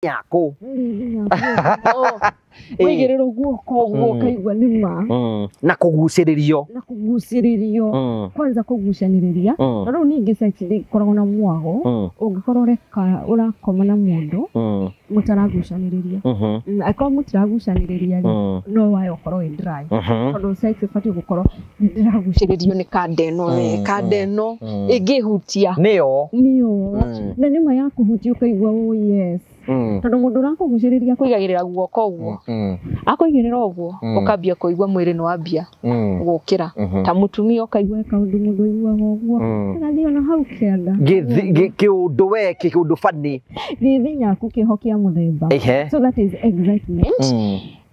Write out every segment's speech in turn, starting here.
Yaku. Waigĩrĩrwo guoko ũguo ũkaigua nĩ ma. Na kũgucĩrĩrio. Na kũgucĩrĩrio. Kwanza kũgucanĩrĩria. Na rĩu ningĩ sex ndĩkoragwo na mwago. Ũngĩkorwo ũreka ũrakoma na mũndũ mũtaragucanĩrĩria. Angĩkorwo mũtiragucanĩrĩria rĩ, no wayo ũkorwo wĩ dry. Tondũ sex ĩbatiĩ gũkorwo nĩ ndĩragucĩrĩrio nĩ kanda ĩno we, kanda ĩno ĩngĩhutia. Nĩyo. Nĩyo. Na nĩma ya kũhutia ũkaigua oh yes. Tondũ mũndũ ũrakũgucĩrĩria kũigagĩrĩra guoko ũguo. Akũigĩrĩra ũguo, ũkambia kũigua mwĩrĩ nĩ wambia gũkĩra. Ta mũtumia ũkaigua kaũndũ mũndũ aiguaga ũguo. Agathiĩ ona hau kĩanda. Kĩũndũ we, kĩũndũ funny. Gĩthinyaku kĩho kĩa mũthemba. So that is excitement.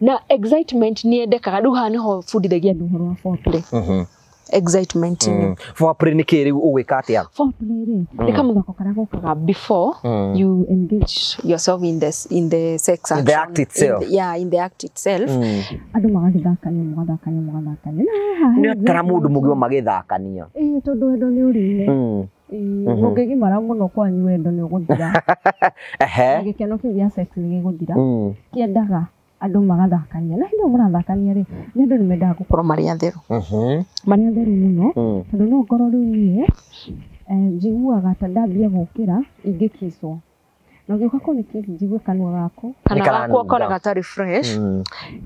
Na excitement nĩ yendekaga. Rĩu haha nĩho bundithagia andũ ũhoro wa foreplay. Excitement. Foreplay nĩ kĩ rĩu ũgwĩka atĩa? Foreplay rĩ, nĩ kamũthako karĩa gokaga before you engage yourself in this, in the sex action. In the act itself. In the act itself. Andũ magagĩthakania, mũgathakania, mũgathakania. Nĩ atara mũndũ mũgima magĩthakania. Ĩĩ, tondũ wendo nĩ ũrĩire. Mũngĩgimara mũno kwanyu wendo nĩ ũgũthira. Na gĩkeno kĩu gĩa sex nĩ gĩgũthira. Kĩendaga andũ magathakania. Na hĩndĩ ĩyo mũrathakania rĩ, nĩ andũ nĩ mendaga gũkorwo marĩ atheru. Marĩ atheru mũno, tondũ no ngorwo rĩu niĩ njiguaga ta ndambia gũkĩra ingĩkicwo. Na ũgĩũka kũnĩ kiss njigue kanua gaku kana gakwa ũkona gatarĩ fresh,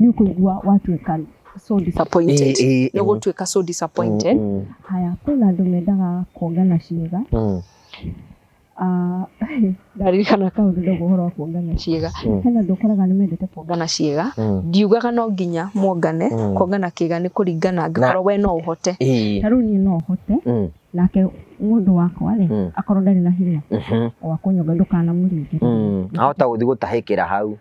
nĩ ũkũigua watuĩka so disappointed. Nĩ ũgũtuĩka so disappointed. Haya, kwĩna andũ mendaga kuongana ciĩga. Ndaririkana kaũndũ ndogo ũhoro wa kuongana ciĩga. Hena andũ ũkoraga nĩ mendete kuongana ciĩga. Ndiugaga no nginya muongane, kuongana kĩga nĩ kũringana angĩkorwo we no ũhote. Ta rĩu niĩ no hote, nake mũndũ wakwa rĩ, akorwo ndarĩ na hinya wa kũnyonga ndũkanamũringĩrĩrie. Ahota gũthiĩ gũtahĩkĩra hau.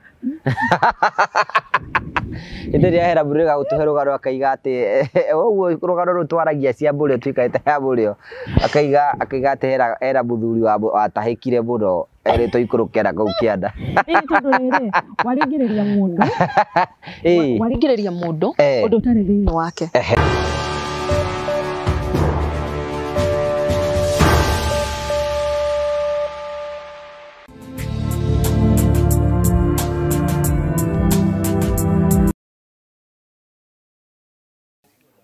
Hĩndĩ ĩrĩa hera mbura gũtũhe rũgano akaiga atĩ ũguo rũgano rũu twaragia cia mbũrĩo tuikarĩte ya mbũrĩo, akaiga atĩ hera mũthuri watahĩkire mũno erĩtwo ikũrũke na kũu kĩanda. Ĩĩ, tondũ rĩrĩ, waringĩrĩria mũndũ. Waringĩrĩria mũndũ ũndũ ũtarĩ thĩinĩ wake.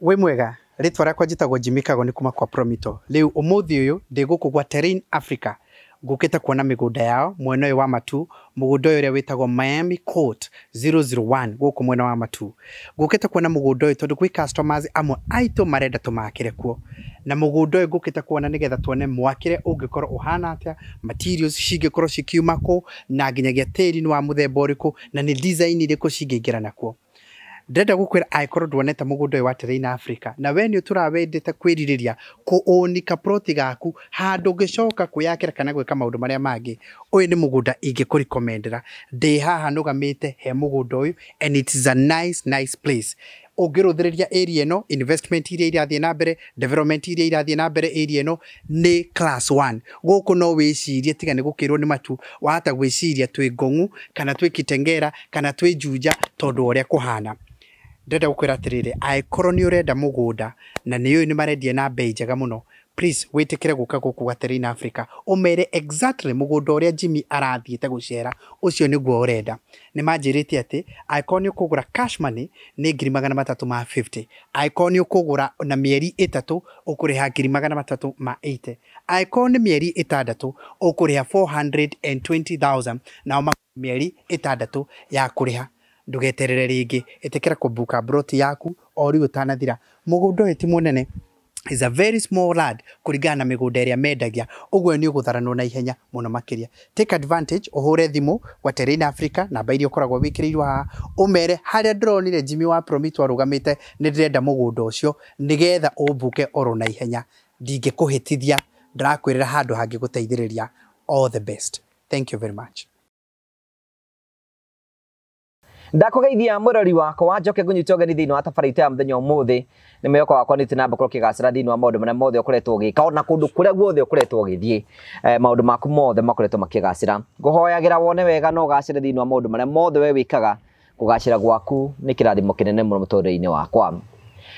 Wĩ mwega, rĩtwa rĩakwa njĩtagwo Jimmy Kago nĩ kuma kwa Promito. Rĩu ũmũthĩ ũyũ ndĩ gũkũ gwa Terrain Africa. Ngũkĩte kuona mĩgũnda yao mwena ũyũ wa Matu, mũgũnda ũyũ ũrĩa wĩtagwo Miami Court 001 gũkũ mwena wa Matu. Ngũkĩte kuona mũgũnda ũyũ tondũ gwĩ customers amwe aitũ marenda tũmakĩre kuo. Na mũgũnda ũyũ ngũkĩte kuona nĩgetha tuone mwakĩre ũngĩkorwo ũhana atĩa, materials cingĩkorwo cikiuma kũ, na nginyagia tĩri nĩ wa mũthemba ũrĩkũ, na nĩ design irĩkũ cingĩingĩra nakuo. Ndĩrenda gũkwĩra angĩkorwo nduonete mũgũnda ũyũ wa Terrain Africa, na we nĩ ũtũrawendete kwĩrirĩria kũũnika plot gaku handũ ũngĩcoka kwĩyakĩra kana gwĩka maũndũ marĩa mangĩ, ũyũ nĩ mũgũnda ingĩkũrecommendera. Ndĩ haha nũgamĩte he mũgũnda ũyũ and it is a nice, nice place. Ũngĩrũthĩrĩria area ĩno, investment iria irathiĩ na mbere, development iria irathiĩ na mbere area ĩno nĩ class 1. Gũkũ no wĩcirie tiga nĩ gũkĩrwo nĩ matu, wahota gwĩciria twĩ Ngong'u kana twĩ Kitengela kana twĩ Juja tondũ wa ũrĩa kũhana. Ndĩrenda gũkwĩra atĩrĩrĩ, angĩkorwo nĩ ũrenda mũgũnda na nĩ ũyũ nĩ marendia na bei njega mũno, please wĩtĩkĩre gũka gũkũ gwa Terrain Africa, ũmere exactly mũgũnda ũrĩa Jimmy arathiĩte gũcera, ũcio nĩguo ũrenda. Nĩ manjĩrĩte atĩ angĩkorwo nĩ ũkũgũra cash money nĩ 350,000, angĩkorwo nĩ ũkũgũra na mĩeri 3 ũkũrĩha 380,000, angĩkorwo nĩ mĩeri 6 ũkũrĩha 420,000, nao mĩeri 6 ya kũrĩha. Ndũgeterere rĩngĩ, ĩtĩkĩra kũbuka plot yaku o rĩu ũtanathira. Mũgũnda ũyũ ti mũnene, is a very small land kũringana na mĩgũnda ĩrĩa mendagia, ũguo nĩ ũgũtharanwo na ihenya mũno makĩria. Take advantage, ũhũre thimũ gwa Terrain Africa, namba iria ũkoragwo wĩkĩrĩirwo haha, ũmere harĩa ndĩronire Jimmy wa Promito arũgamĩte nĩ ndĩrenda mũgũnda ũcio nĩgetha ũmbuke oro na ihenya. Ndingĩkũhĩtithia, ndĩrakwĩrĩra handũ hangĩgũteithĩrĩria. All the best. Thank you very much. Ndakũgeithia mũrori wakwa njoke ngũnyite ũgeni thĩinĩ wa tabarĩra itũ ya mũthenya ũmũthĩ. Nĩ mwĩhoko wakwa nĩ tũnamba gũkorwo ũkĩgacĩra thĩinĩ wa maũndũ marĩa mothe ũkoretwo ũgĩka ona kũndũ kũrĩa guothe ũkoretwo ũgĩthiĩ. Maũndũ maku mothe makoretwo makĩgacĩra. Ngũhoyagĩra wone wega na ũgacĩre thĩinĩ wa maũndũ marĩa mothe we wĩkaga. Kũgacĩra gwaku nĩ kĩrathimo kĩnene mũno mũtũrĩre-inĩ wakwa.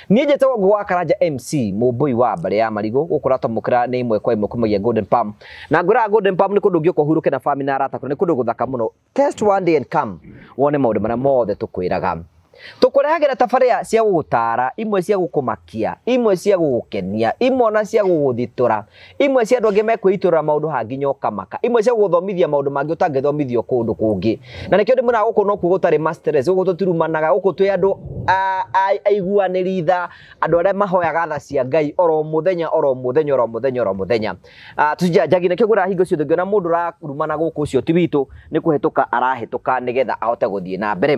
Niĩ njĩtagwo Ngũgũ wa Karanja MC mũmbũi wa mbare ya marigũ gũkũ ũratwamũkĩra nĩ ĩmwe kwa ĩmwe kumagia Golden Palm. Na ngwĩraga Golden Palm nĩ kũndũ ũngĩũka ũhurũke na family na arata, nĩ kũndũ gũthaka mũno. Test one day and come wone maũndũ marĩa mothe tũkwĩraga. Tũkũrehagĩra tabarĩra cia gũgũtara, imwe cia gũkũmakia, imwe cia gũgũkenia, imwe ona cia gũgũthitũra, imwe cia andũ angĩ mekwĩitũrũra maũndũ hanginya ũkamaka, imwe cia gũgũthomithia maũndũ mangĩ ũtangĩthomithio kũndũ kũngĩ. Na nĩkĩo ndĩmwĩraga gũkũ nokuo gũtarĩ ma stress, gũkũ tũtirumanaga, gũkũ twĩ andũ aiguanĩri tha, andũ arĩa mahoyaga tha cia Ngai oro mũthenya oro mũthenya oro mũthenya oro mũthenya. Tũtijanjagia, nĩkĩo ngwĩraga hingo ciothe ngĩona mũndũ ũrarumana gũkũ ũcio ti witũ, nĩ kũhĩtũka arahĩtũka nĩgetha ahote gũthiĩ na mbere.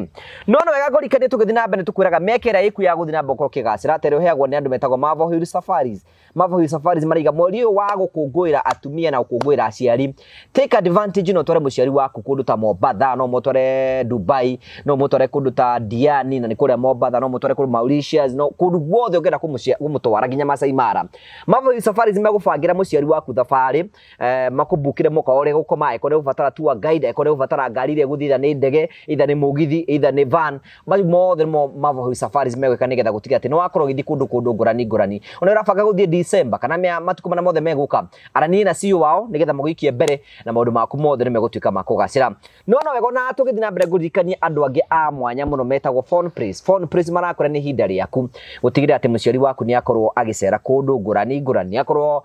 No nĩ wega ngũririkanie tũgĩthiĩ na mbere tũkwĩraga mĩeke ĩrĩa ĩku ya gũthiĩ na mbere gũkorwo ũkĩgacĩra ta ĩrĩa ũheagwo nĩ andũ metagwo Marvel Hill Safaris. Marvel Hill Safaris maraiga mweri ũyũ wa gũkũngũĩra atumia na gũkũngũĩra aciari, take advantage no ũtware mũciari waku kũndũ ta Mombatha, no mũtware Dubai, no mũtware kũndũ ta Diani na nĩ kũrĩa Mombatha, no mũtware kũndũ Mauritius, no kũndũ guothe ũngĩenda kũmũtwara nginya Masai Mara. Marvel Hill Safaris megũbangĩra mũciari waku thabarĩ, makũbukĩre mũkawa ũrĩa gũkoma, angĩkorwo nĩ ũgũbatara tour guide, angĩkorwo nĩ ũgũbatara ngari ĩrĩa ĩgũthiĩ either nĩ ndege, either nĩ mũgithi, either nĩ van, macio mothe nĩmo Marvel Hill Safaris megwĩka nĩgetha gũtigĩrĩra atĩ nĩ wakorwo ũgĩthiĩ kũndũ kũndũ ngũrani ngũrani. Ona ũrabanga gũthiĩ December kana matukũ marĩa mothe megũka, aranĩria na CEO wao nĩgetha magũikie mbere na maũndũ maku mothe nĩ megũtuĩka ma kũgacĩra. No no wega ona tũgĩthiĩ na mbere ngũririkanie andũ angĩ a mwanya mũno metagwo Phone Place. Phone Place marakwĩra nĩ ihinda rĩaku gũtigĩrĩra atĩ mũciari waku nĩ akorwo agĩcera kũndũ ngũrani ngũrani, akorwo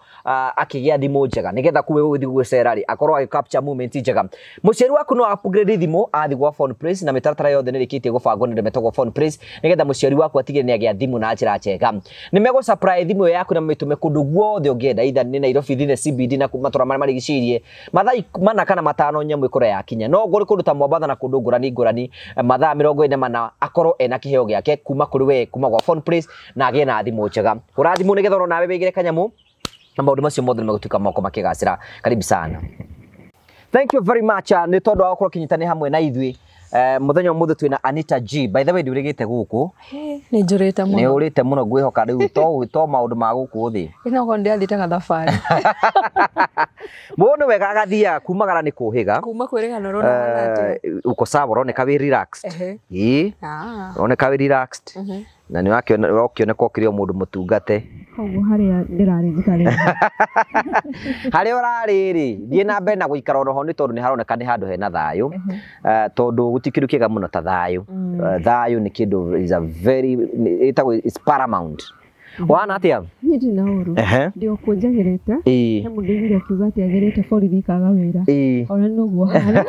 akĩgĩa thimũ njega nĩgetha kuwe gũgĩthiĩ gũcera rĩ akorwo agĩ capture moment njega. Mũciari waku no upgrade thimũ athiĩ gwa Phone Place na mĩtaratara yothe nĩ ĩrĩkĩtie gũbangwo nĩ andũ metagwo Phone Place nĩgetha mũciari waku atigĩrĩre nĩ agĩa thimũ na njĩra njega. Nĩ megũ supply thimũ ĩyo yaku na mamĩtũme kũndũ guothe ũngĩenda, either nĩ Nairobi thĩinĩ CBD na matũra marĩa marigicĩirie, mathaa 4 kana 5 nyamũ ĩkorwo yakinya. No ngũrĩ kũndũ ta Mombatha na kũndũ ngũrani ngũrani, mathaa 44 akorwo ena kĩheo gĩake kuma kũrĩ we, kuma gwa Phone Place na agĩe na thimũ njega. Hũra thimũ nĩgetha ona nawe wĩigĩre kanyamũ na maũndũ macio mothe nĩ megũtuĩka moko makĩgacĩra. Karibu sana. Thank you very much nĩ tondũ wa gũkorwo ũkĩnyitanĩra hamwe na ithuĩ. Mũthenya ũmũthĩ twĩna Anita G. By the way ndũrĩgĩte gũkũ. Nĩ njũrĩte mũno. Nĩ ũrĩte mũno ngwĩhoka rĩu to maũndũ ma gũkũ thĩ. Ĩno ko ndĩrathiĩte gathabarĩ. Mũndũ wega agathiaga kumagara nĩ kũhĩga. Kuma kwĩrĩga na ũrona hana atĩa. Uko sawa, ũroneka wĩ relaxed. Ĩĩ. Ũroneka wĩ relaxed. Na nĩ ũrakĩoneka ũkĩrĩ o mũndũ mũtungate. Koguo harĩa ndĩrarĩ njikarĩte. Harĩa ũrarĩ rĩ, thiĩ na mbere na gũikara oroho nĩ tondũ nĩ haroneka nĩ handũ hena thayũ. Tondũ gũtirĩ kĩndũ kĩega mũno ta thayũ. Thayũ nĩ kĩndũ is a very ĩtagwo is paramount. Wana atĩa? Niĩ ndirĩ na ũru. Ndĩ o kuo njagĩrĩte. He mũndũ aiguire akiuga atĩ agĩrĩte borithi ikaga wĩra. Ona noguo hana.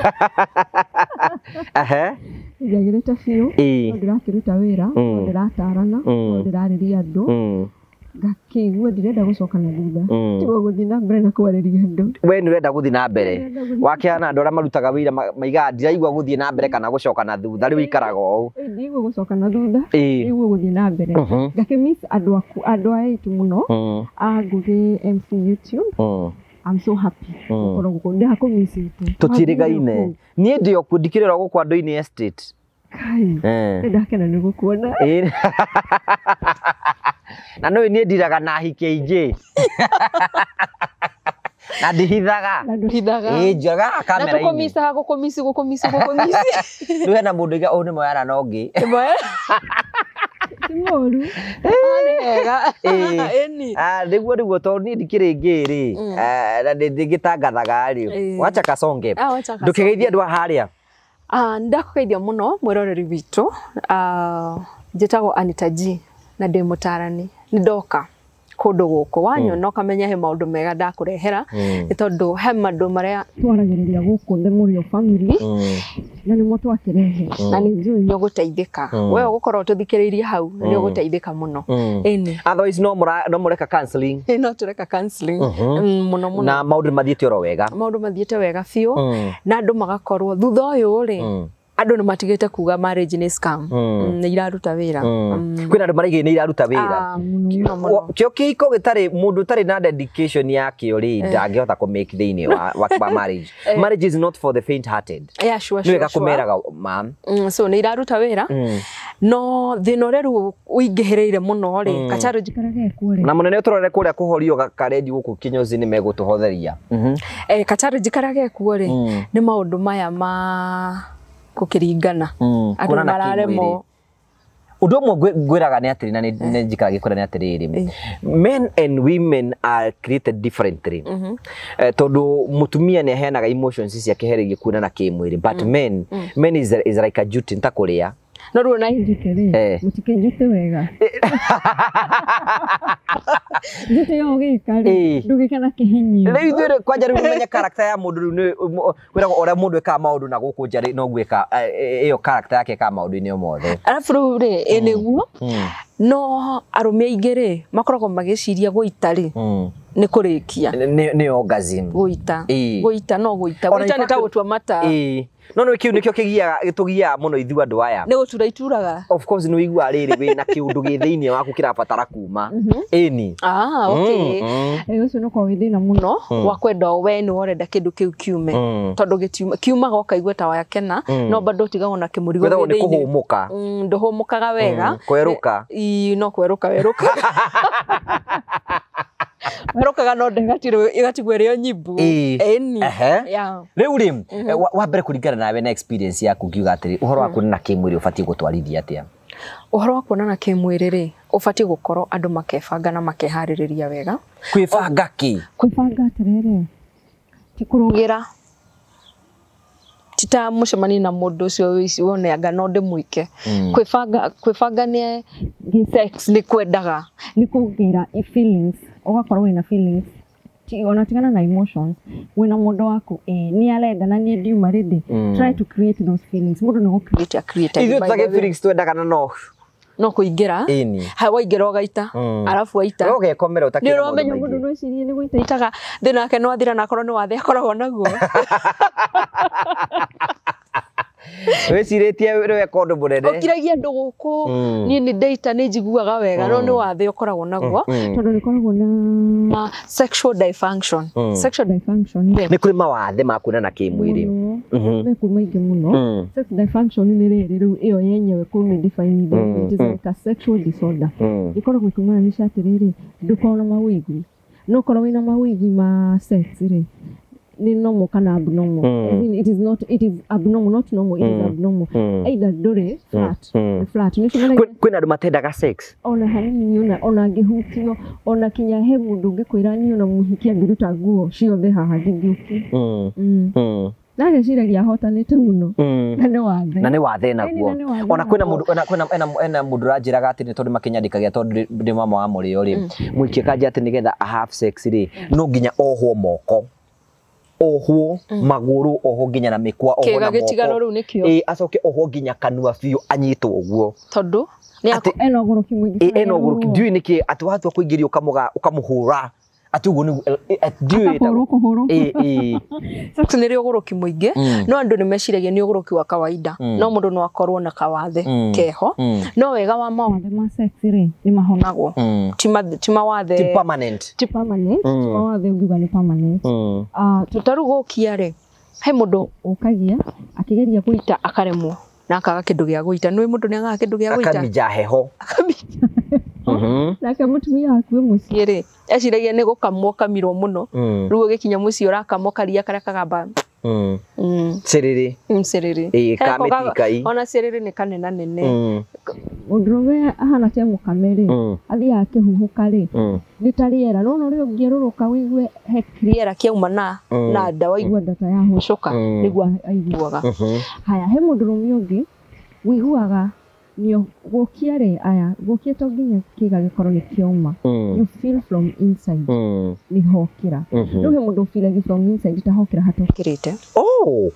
Njagĩrĩte biũ. No ndĩrakĩruta wĩra, no ndĩratarana, no ndĩrarĩria andũ. Ngakĩigua ndirenda gũcoka na thutha. Tiga gũthiĩ na mbere na kwarĩria andũ. We nĩ ũrenda gũthiĩ na mbere. Wakĩhana andũ arĩa marutaga wĩra maigaga ndiraigua gũthiĩ na mbere kana gũcoka na thutha, rĩu ikaraga ũũ. Ndiraigua gũcoka na thutha, ndiraigua gũthiĩ na mbere. Ngakĩmiss andũ aku, andũ a aitu mũno, a Ngũgĩ MC YouTube. I'm so happy. Gũkorwo gũkũ ndĩrakũmissĩte. Tũtirĩgaine. Niĩ ndĩ o kuo, ndikĩrĩ oro gũkũ andũ-inĩ estate. Kai. Nĩndakena nĩ gũkuona. Na nĩũĩ niĩ ndiraga na hiki aingĩ. Na ndihithaga. Na ndũhithaga. Ĩĩ, njoyaga kamera-inĩ. Na tũkũmicaga, gũkũmici, gũkũmici, gũkũmici. Rĩu hena mũndũ ũiga ũyũ nĩ Moyana na ũngĩ. Nĩ Moyana. Ti mũru. Nĩ wega. Ĩni. Nĩguo nĩguo tondũ niĩ ndikĩrĩ ngĩ rĩ, na ndĩngĩtangathaga rĩ. Wacha kasonge. Wacha kasonge. Ndũkĩgeithie andũ a harĩa. Ndakũgeithia mũno mwĩroreri witũ. Njĩtagwo Anita G na ndĩ mũtarani. Nĩ ndoka kũndũ gũkũ wanyona ũkamenya he maũndũ mega ndakũrehera nĩ tondũ he maũndũ marĩa twaragĩrĩria gũkũ The Mũrĩo family na nĩmo twakĩrehe na nĩ njũĩ nĩ ũgũteithĩka. We ũgũkorwo ũtũthikĩrĩirie hau nĩ ũgũteithĩka mũno. Ĩni. Otherwise no mũreka counseling. No tũreka counseling mũno mũno. Na maũndũ mathiĩte oro wega. Maũndũ mathiĩte wega biũ na andũ magakorwo thutha ũyũ rĩ andũ nĩ matigĩte kuga marriage nĩ scam, nĩ iraruta wĩra. Kwĩna andũ maraiga nĩ iraruta wĩra. Kĩo kĩhiko gĩtarĩ mũndũ ũtarĩ na dedication yakĩo rĩ ndangĩhota kũ make thĩinĩ wa marriage. Marriage is not for the faint hearted. Yeah, sure, Nĩ wega sure. kũmeraga ma'am. So nĩ iraruta wĩra no thĩna ũrĩa rĩu ũingĩhĩrĩire mũno rĩ kacharo njikaraga ekuo rĩ. Na mũnene ũtũrore kũrĩa kũhorio karendi gũkũ kinyozi nĩ megũtũhotheria. Kacharo njikaraga ekuo rĩ nĩ maũndũ maya ma kũkĩringana. Andũ mararemwo. Ũndũ ũmwe ngwĩraga nĩ atĩrĩ na nĩ njikara gĩkwĩra nĩ atĩrĩrĩ, men and women are created differently. Tondũ mũtumia nĩ aheanaga emotions ciake harĩ kuonana kĩmwĩrĩ, but men is like a duty, nta kũrĩa. No rĩu na njute rĩ, mũtikĩnjute wega. Njute yo ũgĩka rĩ, ndũgĩka na kĩhinyio. Rĩu ithuĩ kwanja rĩu ũmenye character ya mũndũ rĩu nĩ kwĩragwo ũrĩa mũndũ ekaga maũndũ na gũkũ nja rĩ noguo ĩka ĩyo character yake ĩkaga maũndũ-inĩ o mothe. Arabu rĩu rĩ, ĩ nĩguo no arũme aingĩ rĩ makoragwo magĩciria gũita rĩ nĩ kũrĩkia. Nĩ orgasm. Gũita. Gũita no gũita. Gũita nĩ ta gũtua mata. No no kĩu nĩkĩo kĩgiaga gĩtũgiaga mũno ithuĩ andũ aya. Nĩ gũtura ituraga. Of course nĩ ũiguaga rĩrĩ wĩna kĩũndũ gĩ thĩinĩ waku kĩrabatara kuma. Ĩni. Ah, okay. Ũcio nĩ ũkoragwo wĩ thĩna mũno wa kwenda we nĩ ũrenda kĩndũ kĩu kiume. Tondũ gĩtiuma kiumaga ũkaigua ta wakena no bado ũtigagwo na kĩmũrigo gĩ thĩinĩ. Nĩ kũhũmũka. Ndũhũmũkaga wega. Kwerũka. No kwerũka werũka. Werũkaga no ĩgatigwo ĩrĩ o nyimbu. Ĩni. Rĩu rĩ, wa mbere kũringana nawe na experience yaku ngiuga atĩrĩ, ũhoro wa kuonana kĩmwĩrĩ ũbatiĩ gũtwarithia atĩa? Ũhoro wa kuonana kĩmwĩrĩ rĩ, ũbatiĩ gũkorwo andũ makebanga na makeharĩrĩria wega. Kwĩbanga kĩ? Kwĩbanga atĩrĩrĩ, ti kũrũgĩra. Ti ta mũcemanie na mũndũ ũcio wone anga no ndĩmwĩke. Kwĩbanga nĩ sex nĩ kwendaga. Nĩ kũgĩra feelings, ũgakorwo wĩna feelings. Ona tigana na emotions, wĩna mũndũ waku nĩ arenda na niĩ ndiuma ready. Try to create those feelings. Mũndũ nĩ gũ create. Ithuĩ tũtage feelings twendaga na no no kũingĩra. Ha waingĩra ũgaita, arabu waita. No ũgekomera ũtakĩra maũndũ maingĩ. Nĩ ũramenya mũndũ no ecirie nĩ gũita itaga thĩna wake no athira na akorwo nĩ wathe akoragwo naguo. Wĩcirĩtie weka ũndũ mũnene. Ũkiragia andũ gũkũ, niĩ nĩ ndeita nĩ njiguaga wega no nĩ wathe ũkoragwo naguo. Tondũ nĩ koragwo na sexual dysfunction. Sexual dysfunction nĩ kũrĩ mawathe ma kuonana kĩmwĩrĩ. Mekuo maingĩ mũno. Sex dysfunction nĩ rĩrĩ rĩu ĩyo yenyewe kũmĩ define it is like a sexual disorder. Ĩkoragwo ĩkĩmaanisha atĩrĩrĩ, ndũkorwo na mawĩigwi. No ũkorwo wĩna mawĩigwi ma sex rĩ, nĩ normal kana abnormal. As in, it is not, it is abnormal, not normal, it is abnormal. Either ndũrĩ flat, flat. Kwĩna andũ matendaga sex. Ona hanini ona angĩhutio, ona kinya he mũndũ ũngĩkwĩra niĩ ona mũhiki angĩruta nguo ciothe haha ndingĩũkia. Na ageciragia ahotanĩte mũno. Na nĩ wathe. Na nĩ wathe naguo. Ona kwĩna mũndũ kwĩna ena mũndũ ũranjĩraga atĩ nĩ tondũ makĩnyandĩkagia tondũ ndĩ mama wa mũrĩo rĩ, mũikia kanja atĩ nĩgetha a have sex rĩ, no nginya ohwo moko. Ohwo magũrũ, ohwo nginya na mĩkwa, ohwo na moko. Acoke ohwo nginya kanua biũ anyitwo ũguo. Tondũ ena ũgũrũki mũingĩ. Ena ũgũrũki ndiũĩ nĩkĩ atĩ watua kũingĩria ũkamũhũra. Atĩ ũguo nĩguo ndiũĩ ĩtagwo. Sex nĩ rĩ ũgũrũki mũingĩ, no andũ nĩ meciragia nĩ ũgũrũki wa kawaida. No mũndũ no akorwo na kawathe keho. No wega wa mawathe ma sex rĩ nĩ mahonagwo. Ti mawathe. Ti permanent. Ti permanent. Ti mawathe ũngiuga nĩ permanent. Ta rĩu gũkia rĩ, he mũndũ ũkagia akĩgeria gũita akaremwo na akaga kĩndũ gĩa gũita. Nĩ mũndũ nĩ agaga kĩndũ gĩa gũita. Akamija heho. Nake mũtumia waku mũciĩ rĩ, eciragia nĩ gũkamwo kamirwo mũno. Rĩu ũgĩkinya mũciĩ ũrakamwo karia karĩa kagamba Cĩrĩrĩ. Cĩrĩrĩ. Kamĩtikai. Ona cĩrĩrĩ nĩ kanena nene. Mũndũrũme ahana ta mũkame rĩ, athiaga akĩhuhũka rĩ, nĩ ta rĩera. No ũrĩa ũngĩerũrũka ũigue he rĩera kĩauma na nda waigua nda ta yahũcũka nĩguo aiguaga. Haya, he mũndũrũme ũngĩ ũiguaga gũkia rĩ, aya gũkia to nginya kĩga gĩkorwo nĩ kĩoma. You feel from inside nĩ hokĩra. Rĩu he mũndũ ũfeelaga from inside ta hokĩra hatokĩrĩte. Oh.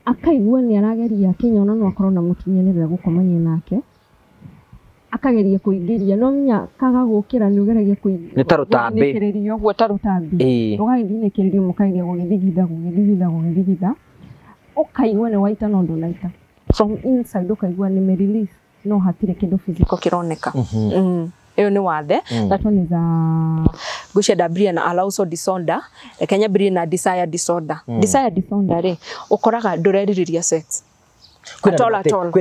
Akaigua nĩ arageria kĩnya no akorwo na mũtumia nĩ gũkomania nake. Akageria kũingĩria no nginya kaga gũkĩra nĩ ũgeragia kũingĩria. Nĩ ta rũtambi. Ũguo ta rũtambi. Ũgagĩthinĩkĩrĩrio mũkageria gũgĩthigitha gũgĩthigitha gũgĩthigitha. Ũkaigua nĩ waita no ndũnaita. From inside ũkaigua nĩ me release no hatirĩ kĩndũ physical kĩroneka. Ĩyo nĩ wathe. That one is a ngwĩciria ndambirie na arousal disorder, reke nyambĩrĩrie na desire disorder. Desire disorder rĩ, ũkoraga ndũrerirĩria sex. Kwĩna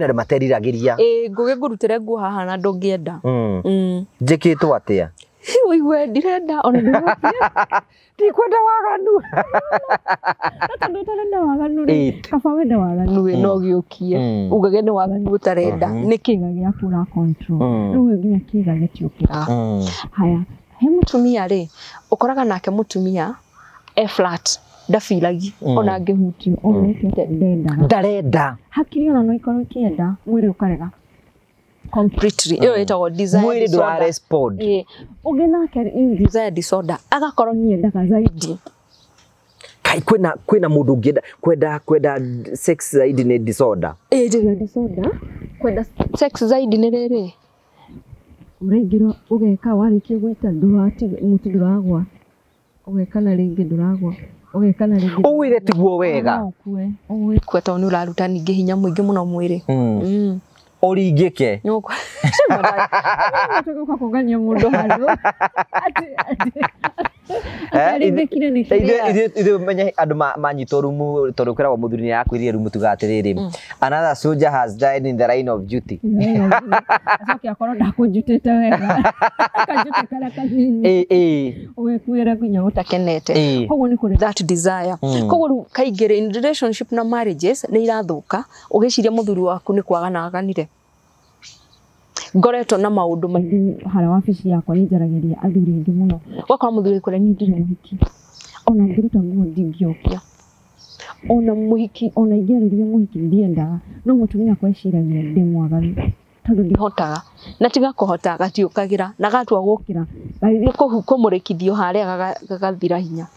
andũ materiragĩria. Ĩĩ, ngũgĩ ngũrutĩre nguo haha na ndũngĩenda. Njĩkĩtwo atĩa? Ũigue ndirenda ona ndikwenda waganu. Tondũ ũtarenda waganu rĩ, kaba wende waganu wĩ no gĩũkie ugage nĩ waganu ũtarenda. Nĩ kĩga gĩaku ũra control. Rĩu nginya kĩga gĩtiũkĩra. Haya, he mũtumia rĩ, ũkoraga nake mũtumia e flat, ndabiragi ona angĩhutio ona ndendaga. Ndarenda. Hakiri ona no ikorwo ikĩenda, mwĩrĩ ũkarega. Completely. Ĩyo ĩtagwo desire mwĩrĩ disorder. ndũra respond. Ũngĩ nake desire disorder agakorwo niendaga zaidi. Kai kwĩna mũndũ ũngĩenda kwenda sex zaidi nĩ disorder. Desire disorder. Kwenda sex zaidi nĩ rĩrĩ. Ũraingĩra ũgeka warĩkia gũita ndũratiga mũtu ndũragwa. Ũgeka na rĩngĩ ndũragwa. Ũgeka na rĩngĩ. Ũwĩre tiguo wega. Ũkue tondũ nĩ ũraruta ningĩ hinya mũingĩ mũno mwĩrĩ. Ũringĩke. Tũgũka kũngania mũndũ handũ. Ithuĩ menye andũ manyitwo rumu tondũ kwĩragwo mũthuri nĩ akwĩrire rumu tuga atĩrĩrĩ, another soldier has died in the line of duty. Acoke akorwo ndakũnjutĩte wega. Akanjute karĩa kanini. Ũgekuĩra nginya ũtakenete. Koguo nĩ kũrĩ that desire. Koguo rĩu kaingĩ in relationship na marriages nĩ irathũka ũgĩciria mũthuri waku nĩ kwagana aganire. Ngoretwo na maũndũ maingĩ hara wabici yakwa nĩ njaragĩria athuri aingĩ mũno. Ũgakora mũthuri kũrĩa niĩ ndirĩ mũhiki. Ona ngĩruta nguo ndingĩokia. Ona mũhiki ona ingĩarĩria mũhiki ndiendaga. No mũtumia akwa eciragia ndĩ mwaganu. Tondũ ndihotaga. Na tiga kũhota gatiũkagĩra na gatua gũkĩra. Gagĩthiĩ kũmũrĩkithio harĩa gagathira hinya.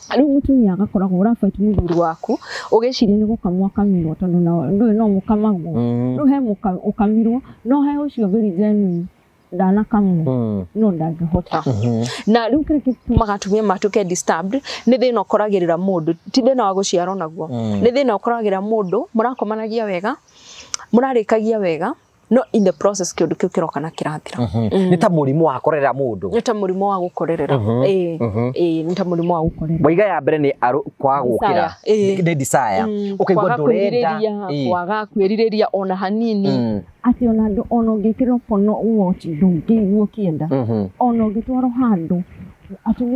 Rĩu mũtumia agakoragwo ũrabaiti mũthuri waku ũgĩciria nĩ gũkamwo akamirwo tondũ ndũĩ no mũkamagwo. Rĩu he ũkamirwo no he ũcio very genuine ndanakamwo no ndangĩhota. Na rĩu kĩrĩa gĩtũmaga atumia matuĩke disturbed nĩ thĩna ũkoragĩrĩra mũndũ, ti thĩna wa gũciarwo naguo. Nĩ thĩna ũkoragĩrĩra mũndũ mũrakomanagia wega, mũrarĩkagia wega, no in the process kĩũndũ kĩu kĩroka na kĩrathira. Nĩ ta mũrimũ wa korera mũndũ. Nĩ ta mũrimũ wa gũkorerera. Nĩ ta mũrimũ wa gũkorerera. Waiga ya mbere nĩ kwaga gũkĩra. Nĩ desire. Ũkaigua ndũrenda. Kwaga kwĩrirĩria ona hanini. Atĩ ona andũ ona ũngĩkĩrwo pono watch ndũngĩigua ũkĩenda. Ona ũngĩtwarwo handũ.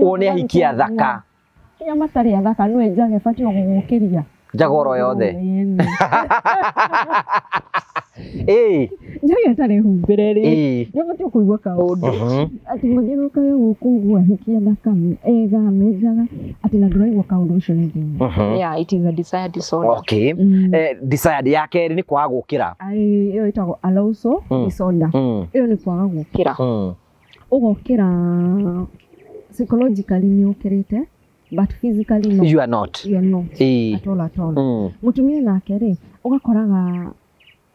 Wone ahiki athaka. Kinya matarĩ athaka nĩwe njage batiĩ gũgũkĩria. Njagoro yothe. Njage ĩtarĩ humbĩre rĩ, nĩ ũbatiĩ kũigua kaũndũ. Atĩ mathiũrũrũkage gũkũ ũguo ahiki athaka ega menjaga atĩ na ndũraigua kaũndũ ũcio nĩ thĩna. Yeah, it is a desire disorder. Okay. Desire ya kerĩ nĩ kwaga gũkĩra. Ĩyo ĩtagwo arousal disorder. Ĩyo nĩ kwaga gũkĩra. Ũgokĩra psychologically nĩ ũkĩrĩte but physically no. You are not. You are not. At all, at all. Mũtumia nake rĩ, ũgakoraga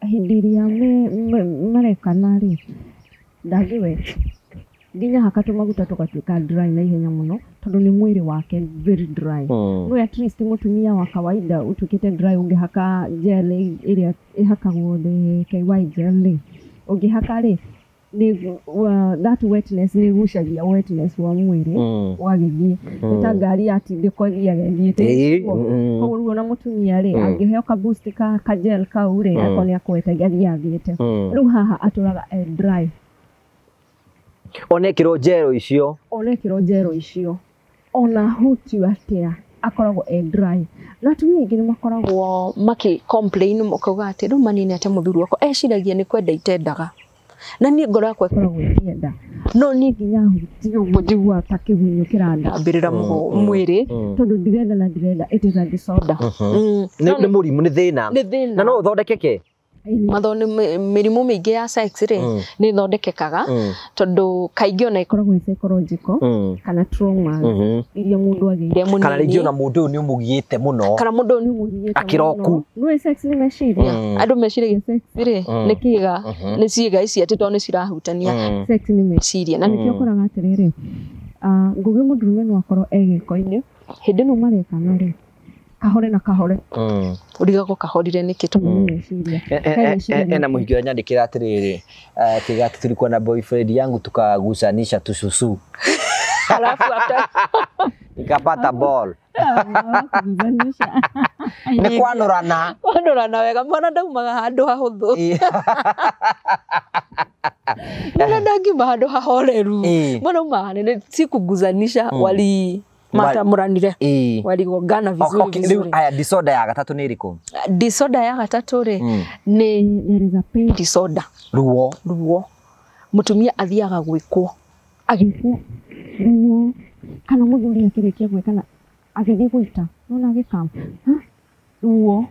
hĩndĩ ĩrĩa marekana rĩ, ndangĩwet nginya haka tũmaguta tũgatuĩka dry na ihenya mũno tondũ nĩ mwĩrĩ wake very dry. No at least mũtumia wa kawaida ũtuĩkĩte dry ũngĩhaka gel ĩrĩa ĩhakagwo the KY gel rĩ, ũngĩhaka rĩ that wetness nĩ ĩgucagia wetness wa mwĩrĩ ũgagĩthiĩ. Nĩ ta ngari yatindĩkwo ĩthiaga ĩthiĩte. Koguo rĩu ona mũtumia rĩ angĩheo ka boost ka gel kau rĩ akorwo nĩ akwetagia athiaga athiĩte. Rĩu haha atũraga e dry. Ona ekĩrwo gel icio. Ona ekĩrwo gel icio. Ona hutio atĩa akoragwo e dry. Na atumia aingĩ nĩ makoragwo makĩ complain makauga atĩ rĩu manini atĩ mũthuri wakwa eciragia nĩ kwenda itendaga. Na niĩ ngoro yakwa ĩkoragwo ĩkĩenda. No niĩ nginya hutio ũguo njiguaga ta kĩgunyũ kĩrandambĩrĩra mwĩrĩ tondũ ndirenda na ndirenda. It is a disorder. Nĩ mũrimũ, nĩ thĩna. Nĩ thĩna. Na no ũthondekeke. Mathoni mĩrimũ mĩingĩ ya sex rĩ nĩ ĩthondekekaga tondũ kaingĩ ona ĩkoragwo ĩ psychological kana trauma iria mũndũ agĩire mũnini. Kana rĩngĩ ona mũndũ ũyũ nĩ ũmũgiĩte mũno. Kana mũndũ ũyũ nĩ ũmũgiĩte mũno. Akĩroku. Nĩ sex nĩ meciria. Andũ meciragia sex rĩ nĩ kĩga, nĩ ciĩga ici atĩ tondũ nĩ cirahutania. Sex nĩ meciria. Na nĩkĩo ũkoraga atĩrĩrĩ, ngũgĩ mũndũrũme no akorwo e gĩko-inĩ hĩndĩ ĩno marekana rĩ kahore na kahore. Ũrigagwo kahorire nĩkĩ tondũ nĩ meciria. Ena mũhiki ũrĩa nyandĩkĩra atĩrĩrĩ, akiuga atĩ tulikuwa na boyfriend yangu tukagusanisha tususu. Alafu after nikapata ball. Nĩ kwanũrana. Kwanũrana wega mwana ndaumaga handũ hahũthũ. Mwana ndangiuma handũ hahoreru. Mwana uma hanene si kuguzanisha wali matamuranire. Waligongana vizuri vizuri. Aya disorder ya gatatu nĩ ĩrĩkũ? Disorder ya gatatu rĩ nĩ there is a pain disorder. Ruo. Ruo. Mutumia athiaga gwĩkwo. Agĩkwo ruo kana mũthuri akĩrĩkia gwĩka agĩthiĩ gũita nona agĩkam ruo.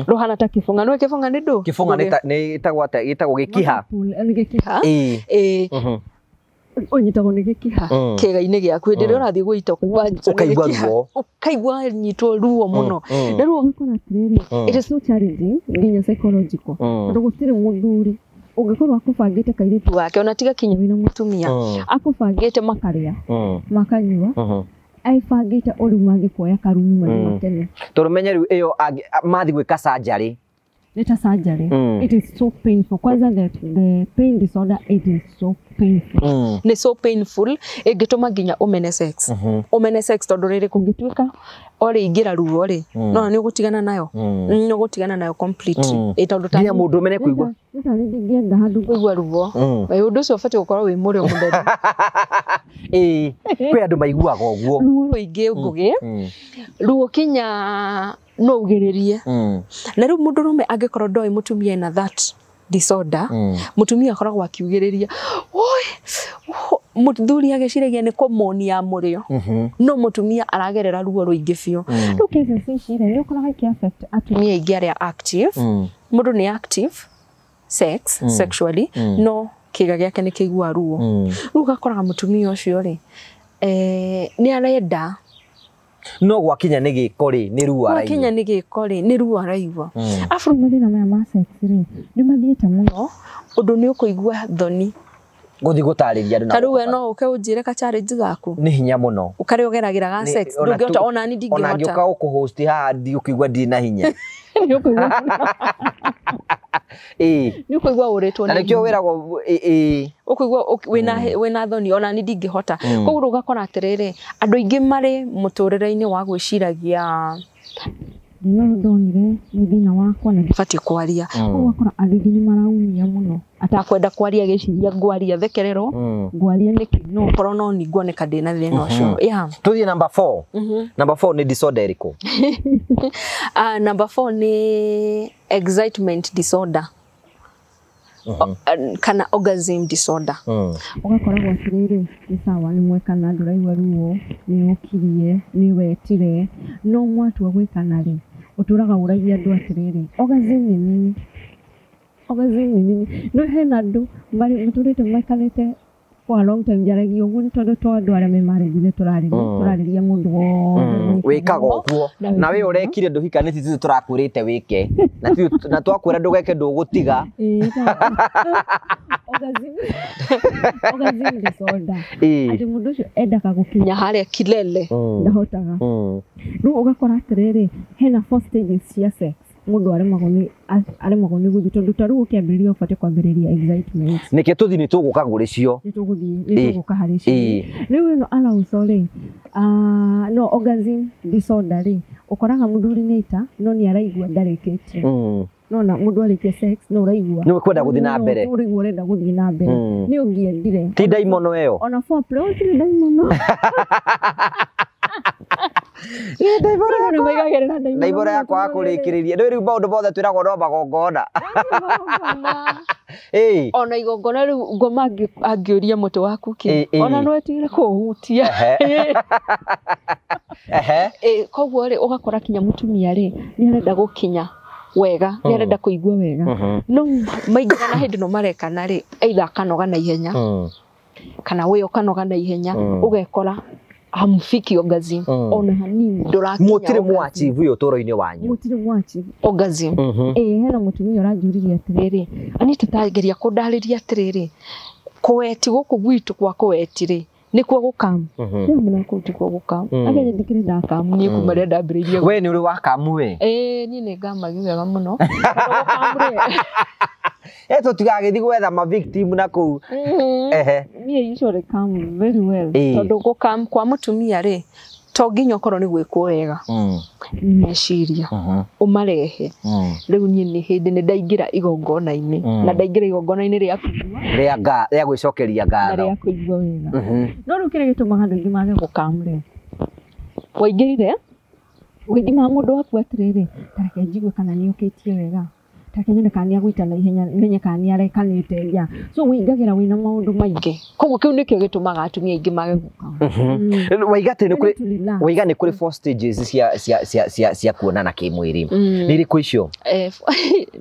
Ruhana ta kĩbũng'a. Nĩũĩ kĩbũng'a nĩ ndũ? Kĩbũng'a nĩ ĩtagwo atĩa? Ĩtagwo gĩkiha. Nĩ gĩkiha. Ũnyitagwo nĩ gĩkiha kĩĩga-inĩ gĩaku hĩndĩ ĩrĩa ũrathiĩ gũita ũkaigua ruo. Ũkaigua nyitwo ruo mũno. Na ruo ũgakora atĩrĩrĩ, it is so challenging nginya psychological. Tondũ gũtirĩ mũthuri ũngĩkorwo akũbangĩte kairĩtu gake ona tiga kinya wĩna mũtumia akũbangĩte makarĩa makanyua aibangĩte ũrĩu mangĩkuoya karumu marĩ makene. Tondũ menye rĩu ĩyo mathiĩ gwĩka surgery. Nĩ ta surgery. It is so painful. Kwanza the pain disorder, it is so painful. Nĩ so painful ĩngĩtũma nginya ũmene sex. Ũmene sex tondũ rĩrĩ kũngĩtuĩka orĩ ingĩra ruo rĩ no nĩ ũgũtigana nayo. Nĩ ũgũtigana nayo completely. Tondũ nginya mũndũ ũmene kũigua. Nĩ ta ndingĩenda handũ kũigua ruo. Ũndũ ũcio ũbatiĩ gũkorwo wĩ mũrĩo mũtheri. Kwĩ andũ maiguaga ũguo. Ruo rũingĩ ngũgĩ. Ruo kinya no ugiririe. Na rĩu mũndũrũme angĩkorwo ndoĩ mũtumia ena that disorder, mũtumia akoragwo akiugĩrĩria oi mũthuri agĩciragia nĩ kũmonia mũrĩo no mũtumia aragerera ruo rũingĩ biũ. Rĩu cases ici rĩ nĩ ũkoraga ikĩ affect atumia aingĩ arĩa active. Mũndũ nĩ active sex sexually no kĩĩga gĩake nĩ kĩigua ruo. Rĩu ũgakoraga mũtumia ũcio rĩ nĩ arenda no gwakinya nĩ gĩko rĩ nĩ ruo araigua. Gwakinya nĩ gĩko rĩ nĩ ruo araigua. Arabu mathĩna maya ma sex rĩ nĩ mathiĩte mũno ũndũ nĩ ũkũigua thoni gũthiĩ gũtarĩria andũ. Ta rĩu we no ũke ũnjĩre ka challenge gaku nĩ hinya mũno ũkarĩa ũgeragĩra ga sex ndũngĩhota ona niĩ ndingĩhota. Ona ngĩũka gũkũhost haha ndiũkũigua ndirĩ na hinya. Nĩ ũkũigua ũrĩtwo na nĩkĩo wĩragwo ũkũigua wĩna thoni ona niĩ ndingĩhota. Koguo ũgakora atĩrĩrĩ andũ aingĩ marĩ mũtũrĩre-inĩ wa gwĩciragia thĩna ũyũ ndonire nĩ thĩna wakwa na ndibatiĩ kwaria. Koguo ũgakora andũ aingĩ nĩ maraumia mũno atakwenda kwaria agĩciria ngwaria thekererwo ngwaria nĩkĩ no korwo no ni nguoneka ndĩna thĩna ũcio. Tũthiĩ number 4. Number 4 nĩ disorder ĩrĩkũ? Number 4 nĩ excitement disorder kana orgasm disorder. Ũgakoragwo atĩrĩrĩ nĩ sawa nĩ mwekana ndũraigua ruo nĩ ũkirie nĩ wetire no mwatua gwĩkana rĩ ũtũraga ũragia andũ atĩrĩrĩ orgasm nĩ nini. Orgasm nĩ nini. No hena andũ matũrĩte maikarĩte for a long time njaragia ũguo nĩ tondũ to andũ arĩa me marriage tũrarĩria mũndũ wothe wĩkaga ũguo na we ũrekire ndũhikanĩtie ithuĩ tũrakwĩrĩte wĩke na twakwĩra ndũgeke ndũgũtiga. Orgasm disorder atĩ mũndũ ũcio endaga gũkinya harĩa kilele ndahotaga. Rĩu ũgakora atĩrĩrĩ hena four stages cia sex mũndũ aremagwo nĩ gũthiĩ tondũ ta rĩu ũkĩambĩrĩria ũbatiĩ kwambĩrĩria excitement. Nĩkĩo tũthiĩ nĩ tũgũka gũrĩ cio. Nĩ tũgũthiĩ nĩ tũgũka harĩ cio. Rĩu ĩno arousal rĩ no orgasm disorder rĩ ũkoraga mũthuri nĩ aita no nĩ araigua ndarĩkĩtie. Nona mũndũ arĩkia sex no ũraigua nĩ ũkwenda gũthiĩ na mbere. Ũraigua ũrenda gũthiĩ na mbere. Nĩ ũngĩendire. Ti ndaimono ĩyo. Ona foreplay ũtirĩ ndaimono. Ndaimono yakwa ya kũrĩkĩrĩria. Rĩu rĩu maũndũ mothe twĩragwo no magongona. Ona igongona rĩu ngoma angĩũria mũtĩ waku kĩ ona no etigĩre kũũhutia. Koguo rĩ ũgakora kinya mũtumia rĩ nĩ arenda gũkinya wega nĩ arenda kũigua wega no maingĩra na hĩndĩ no marekana rĩ either akanoga na ihenya kana we ũkanoga na ihenya ũgekora hamfiki orgasm ona hanini ndũrakinya. Mũtirĩ mwachieve ũyũ ũtũũro-inĩ wanyu. Mũtirĩ mwachieve orgasm. Hena mũtumia ũranjũririe atĩrĩrĩ Anita ta geria kũndarĩria atĩrĩrĩ kũweti gũkũ gwitũ kwa kũweti rĩ nĩkuo gũkamu. Rĩu mũno kũu tikuo gũkamu. Ageria ndikĩrĩ ndakamu niĩ kuma rĩrĩa ndambĩrĩirie. We nĩ ũrĩ wakamu we? Niĩ nĩ ngamagi wega mũno. Tũtigagĩthiĩ gwetha ma victim na kũu. Niĩ usually come very well. Tondũ gũkamu kwa mũtumia rĩ To nginya ũkorwo nĩ gwĩkwo wega meciria ũmarehe rĩu niĩ nĩ hĩndĩ nĩ ndaingĩra igongona-inĩ na ndaingĩra igongona-inĩ rĩa kũigua rĩa gwĩcokeria ngatho na rĩa kũigua wega no rĩu kĩrĩa gĩtũmaga andũ aingĩ mage gũkam rĩ waingĩrire ũgĩthimaga mũndũ waku atĩrĩrĩ ta reke njigue kana nĩokĩtie wega ta reke nyone kana nĩagũita na ihenya menye kana nĩarekanĩte ya so wĩingagĩra wĩna maũndũ maingĩ koguo kĩu nĩkĩo gĩtũmaga atumia aingĩ mage gũkama waiga atĩ nĩ kũrĩ waiga nĩ kũrĩ four stages cia kuonana kĩmwĩrĩ nĩ irĩkũ icio nĩ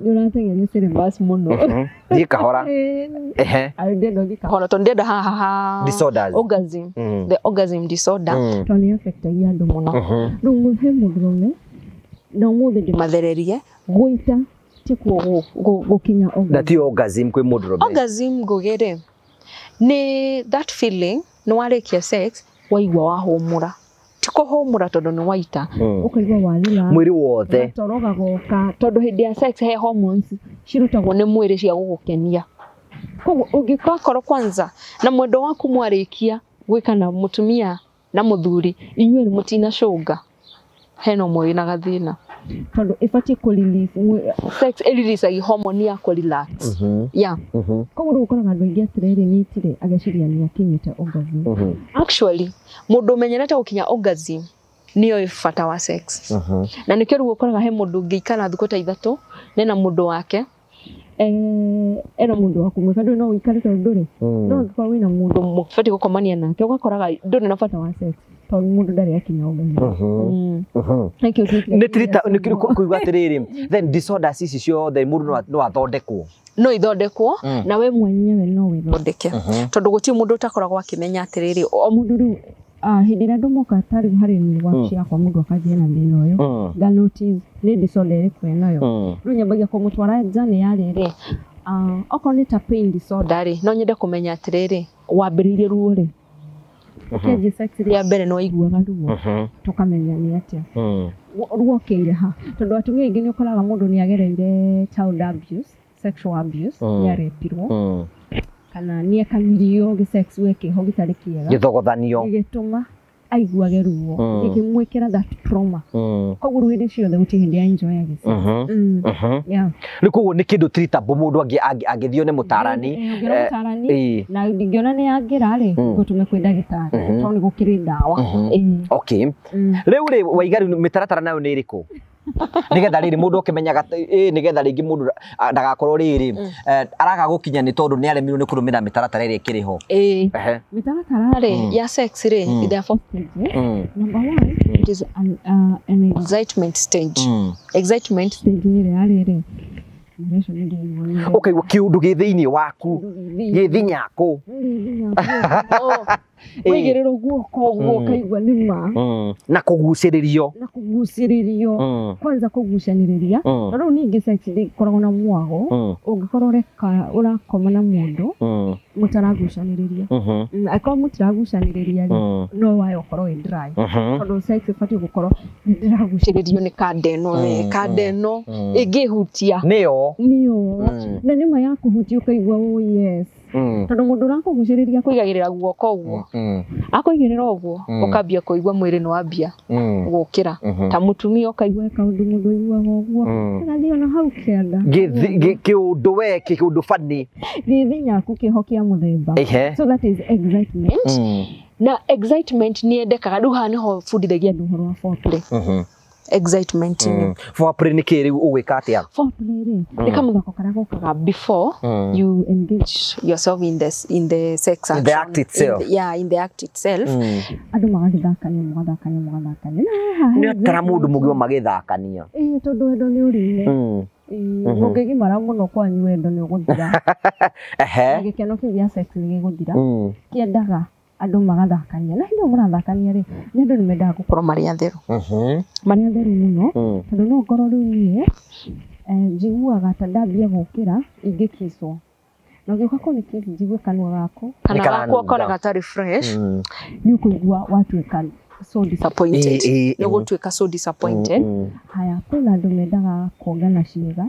ũratengeria syllabus mũno thiĩ kahora kahora tondũ ndĩrenda haha disorders orgasm the orgasm disorder tondũ nĩ affectagia andũ mũno rĩu he mũndũrũme na ũmũthĩ ndĩmathererie gũita tikuo gũkinya orgasm na ti orgasm kwĩ mũndũrũme orgasm ngũgĩ rĩ nĩ that feeling nĩ warĩkia sex waigua wahũmũra ti kũhũmũra tondũ nĩ waita ũkaigua warĩra mwĩrĩ wothe toro gagoka tondũ hĩndĩ ya sex he hormones cirutagwo nĩ mwĩrĩ cia gũgũkenia koguo ũngĩkorwo kwanza na mwendo waku mwarĩkia gwĩka na mũtumia na mũthuri inyuĩ mũtinacũnga hena ũmwe wĩna gathĩna tondũ ĩbatiĩ kũ release sex ĩreleasagia hormone ya kũ relax yeah koguo rĩu ũkoraga andũ aingĩ atĩrĩrĩ nĩitire ageciria nĩ akinyĩte orgasm actually mũndũ ũmenyerete gũkinya orgasm nĩoĩ bata wa sex na nĩkĩo rĩu ũkoraga he mũndũ ũngĩikara thikũ ta ithatũ nena mũndũ wake ena mũndũ waku mwĩka ndũrĩ no ũikare tondũ ndũrĩ no ũngĩkorwo wĩna mũndũ mũbatiĩ gũkomania nake ũgakoraga ndũrĩ na bata wa sex tondũ mũndũ ndarĩ akinya orgasm nĩ tirita nĩ kũigua atĩrĩrĩ then disorders ici ciothe mũndũ no athondekwo no ithondekwo na we mwenyewe no wĩthondeke tondũ gũtirĩ mũndũ ũtakoragwo akĩmenya atĩrĩrĩ o mũndũ rĩu hĩndĩ ĩrĩa andũ moka ta rĩu harĩ niĩ wabici yakwa mũndũ akanjia na thĩna ũyũ nga notice nĩ disorder ĩrĩkũ enayo rĩu nyambagia kũmũtwara nja nĩ ya rĩrĩ okorwo nĩ ta pain disorder rĩ no nyende kũmenya atĩrĩrĩ wambĩrĩirie ruo rĩ ũkĩanjia sex rĩa mbere nĩ waiguaga ruo tũkamenya nĩ atĩa ruo kĩire ha tondũ atumia aingĩ nĩ ũkoraga mũndũ nĩ agereire child abuse sexual abuse nĩ arepirwo kana nĩ ekanirio gĩ sex wekĩho gĩtarĩ kĩega gĩthogothanio gĩgĩtũma aiguage ruo gĩkĩmwĩkĩra that trauma koguo rĩu hĩndĩ ciothe gũtirĩ hĩndĩ enjoy gĩ sex rĩu koguo nĩ kĩndũ treatable mũndũ angĩthio nĩ mũtarani na ndingĩona nĩ yangĩra rĩ ngũtũme kwĩ ndagĩtarĩ tondũ nĩ gũkĩrĩ ndawa okay rĩu rĩ waiga rĩu mĩtaratara nayo nĩ ĩrĩkũ nigetha rĩrĩ mũndũ ũkĩmenyaga nigetha rĩngĩ mũndũ ndagakorwo rĩrĩ araga gũkinya nĩ tondũ nĩ aremirwo nĩ kũrũmĩrĩra mĩtaratara ĩrĩa ĩkĩrĩ ho mĩtaratara rĩ ya sex rĩ there are four stages number one it is an excitement stage excitement stage nĩ ĩrĩa rĩrĩ ũkaigua kĩũndũ gĩ thĩinĩ waku gĩthinyakũ waigĩrĩrwo guoko ũguo ũkaigua nĩ ma na kũgucĩrĩrio kwanza kũgucanĩrĩria na rĩu ningĩ sex ndĩkoragwo na mwago ũngĩkorwo ũreka ũrakoma na mũndũ mũtaragucanĩrĩria angĩkorwo mũtiragucanĩrĩria rĩ no wayo ũkorwo wĩ dry tondũ sex ĩbatiĩ gũkorwo nĩ ndĩragucĩrĩrio nĩ kanda ĩno we kanda ĩno ĩngĩhutia nĩyo na nĩ ma ya kũhutia ũkaigua oh yes tondũ mũndũ ũrakũgucĩrĩria kũigagĩrĩra guoko ũguo akũigĩrĩra ũguo ũkambia kũigua mwĩrĩ nĩ wambia gũkĩra ta mũtumia ũkaigua kaũndũ mũndũ aiguaga ũguo agathiĩ ona hau kĩanda kĩũndũ we kĩũndũ bani gĩthinyaku kĩho kĩa mũthemba so that is excitement na excitement nĩ yendekaga rĩu haha nĩho bundithagia andũ ũhoro wa foreplay excitement foreplay nĩ kĩ rĩu ũgwĩka atĩa foreplay rĩ nĩ kamũthako karĩa gokaga before you engage yourself in the sex action in the act itself in the act itself andũ magagĩthakania mũgathakania nĩ atara mũndũ mũgima magĩthakania tondũ wendo nĩ ũrĩire mũngĩgimara mũno kwanyu wendo nĩ ũgũthira na gĩkeno kĩu gĩa sex nĩ gĩgũthira kĩendaga andũ magathakania na hĩndĩ ĩyo mũrathakania rĩ nĩ andũ nĩ mendaga gũkorwo marĩ atheru marĩ atheru mũno tondũ no ngorwo rĩu niĩ njiguaga ta ndambia gũkĩra ingĩkicwo na ũngĩũka kũnĩ kiss njigue kanua gaku kana gakwa kona gatarĩ fresh nĩ ũkũigua watuĩka so disappointed nĩ ũgũtuĩka so disappointed haya kwĩna andũ mendaga kuongana ciĩga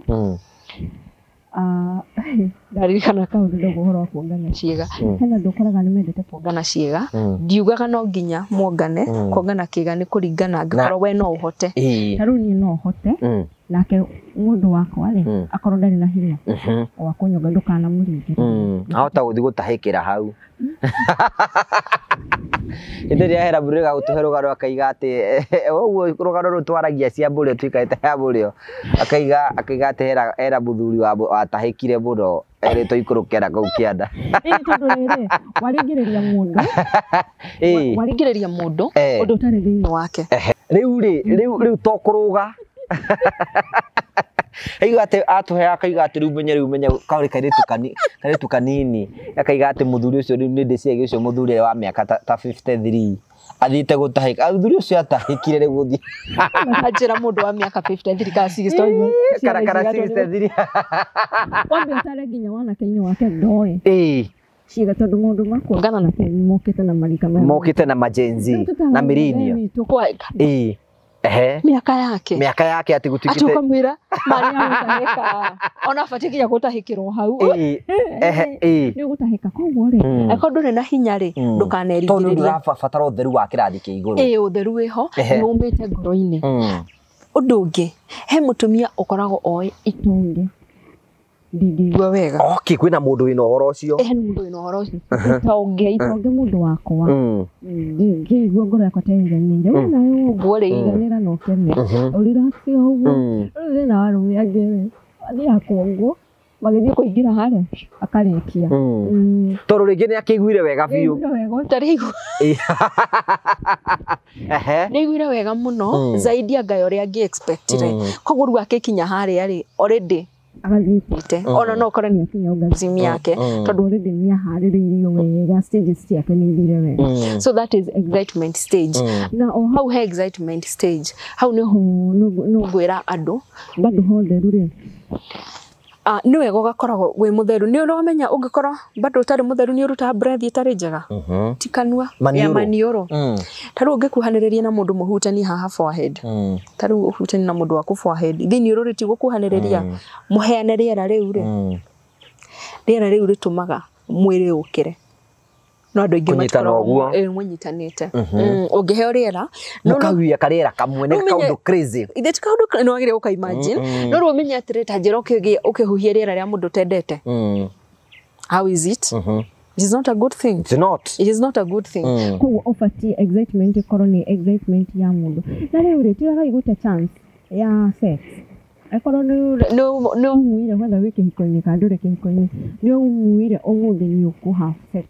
Ndaririkana kaũndũ ndogo ũhoro wa kuongana ciĩga. Hena andũ ũkoraga nĩ mendete kuongana ciĩga. Ndiugaga no nginya muongane, kuongana kĩga nĩ kũringana angĩkorwo we no ũhote. Ta rĩu niĩ no hote nake mũndũ wakwa rĩ akorwo ndarĩ na hinya wa kũnyonga ndũkanamũringĩrĩrie. Ahota gũthiĩ gũtahĩkĩra hau. Hĩndĩ ĩrĩa hera mbũrĩ gũtũhe rũgano akaiga atĩ ũguo rũgano rũu twaragia cia mbũrĩ tuikarĩte ya mbũrĩ akaiga atĩ hera mũthuri watahĩkire mũno erĩtwo ikũrũke na kũu kĩanda. Ĩĩ tondũ rĩrĩ waringĩrĩria mũndũ waringĩrĩria mũndũ ũndũ ũtarĩ thĩinĩ wake. Rĩu rĩ rĩu to kũrũga. Aiga atĩ atũhe akaiga atĩ rĩu menye kaũrĩ kairĩtu kanini akaiga atĩ mũthuri ũcio rĩu nĩ ndĩciagia ũcio mũthuri wa mĩaka ta 53 athiĩte gũtahĩka mũthuri ũcio atahĩkire rĩu gũthiĩ anjĩra mũndũ wa mĩaka 53 kana 60 kana 63 wambe ũtare nginya wanake-inĩ wake ndoĩ ciĩga tondũ maũndũ ma kuongana na mokĩte na marika maya mokĩte na majenzi na millennial miaka yake ati gutuikite ati ukamwira mari agutahika ona abatiĩ nginya gutahikirwo hau ni ugutahika koguo ri akorwo ndũrĩ na hinya ri ndukanerigĩrĩrie tondu ndũrabatara ũtheru wa kĩrathi kĩa igũrũ ĩĩ ũtheru wĩho nĩ umĩte ngoro-inĩ ũndũ ũngĩ he mũtumia ũkoragwo oĩ itonge ndingĩigua wega okay kwĩna mũndũ wĩna ũhoro ũcio he mũndũ wĩna ũhoro ũcio itonge mũndũ wakwa ndingĩigua ngoro yakwa ta ĩiganĩire we nawe ũguo rĩ iganĩra na ũkene ũrelax ũguo rĩu thĩna wa arũme angĩ rĩ athiaga kuongwo magĩthiĩ kũingĩra harĩa akarĩkia tondũ rĩngĩ nĩ akĩiguire wega biũ nĩ aiguire wega mũno zaidi anga ya ũrĩa angĩ expectire koguo rĩu akĩkinya harĩa rĩ already agathiĩte ona no ũkore nĩ akinya orgasm yake tondũ already nĩ aharĩrĩirio wega stages ciake nĩ ithire wega so that is excitement stage na o hau he excitement stage hau nĩho no ngwĩra andũ bado ho theru rĩ nĩ wega ũgakoragwo wĩ mũtheru nĩ ũramenya ũngĩkorwo bado ũtarĩ mũtheru nĩ ũrutaga breath ĩtarĩ njega ti kanua ya maniũrũ ta rĩu ũngĩkuhanĩrĩria na mũndũ mũhutanie haha forehead ta rĩu ũhutanie na mũndũ waku forehead thĩinĩ ũrũ ti gũkuhanĩrĩria mũheane rĩera rĩu rĩ rĩera rĩu rĩtũmaga mwĩrĩ ũkĩre no andũ aingĩ matikoragwo mũnyitanĩte ũngĩheo rĩera mũkahuhia karĩera kamwe nĩ kaũndũ crazy ithe ti kaũndũ nĩ wagĩrĩire gũka imagine no rĩu ũmenye atĩrĩ ta njĩra ũkĩhuhia rĩera rĩa mũndũ ũtendete how is it it is not a good thing it's not it is not a good thing koguo ũbatiĩ excitement ĩkorwo nĩ excitement ya mũndũ na rĩu rĩ tigagai gũte chance ya sex akorwo nĩ ũmuire whether wĩ kĩhiko-inĩ kana ndũrĩ kĩhiko-inĩ nĩ ũmuire ũmũthĩ nĩ ũkũ have sex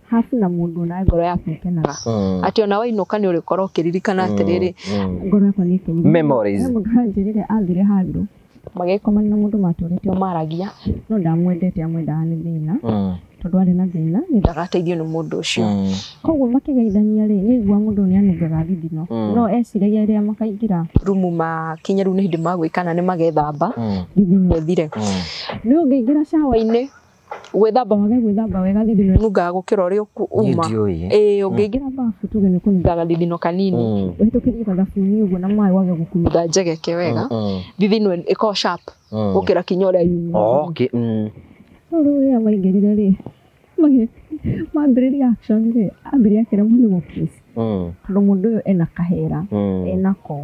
hafu na mundu na ngoro yaku ikenaga ati ona wainũka nĩ ũrĩkorwo ũkĩririkana atĩrĩrĩ ngoro yakwa nĩ ĩkenire memories mũndũ aranjĩrire athire handũ magĩkomania na mũndũ matũrĩte o maragia no ndamwendete amwendaga nĩ thĩna tondũ arĩ na thĩna nĩ ndagateithio nĩ mũndũ ũcio koguo makĩgeithania rĩ nĩaigua mũndũ nĩ anungaga thithino no eciragia rĩrĩa makaingĩra rumu makinya rĩu nĩ hĩndĩ magwĩkana nĩ magethamba thithino ĩthire nĩ ũngĩingĩra cawa-inĩ gwĩthamba wage gwĩthamba wega thithino nungaga gũkĩra ũrĩa uma ĩĩ ũngĩingĩra bafu tuge nĩ kũnungaga thithino kanini ũhĩtũkĩrie gathabuni ũguo na maĩ wage gũkunũka njegeke wega thithino ĩkorwo sharp gũkĩra kinya ũrĩa yuma okay no rĩu rĩrĩa maingĩrire rĩ mambĩrĩria action rĩ ambĩrĩria akĩremwo nĩ gũkiss tondũ mũndũ ũyũ ena kahera enako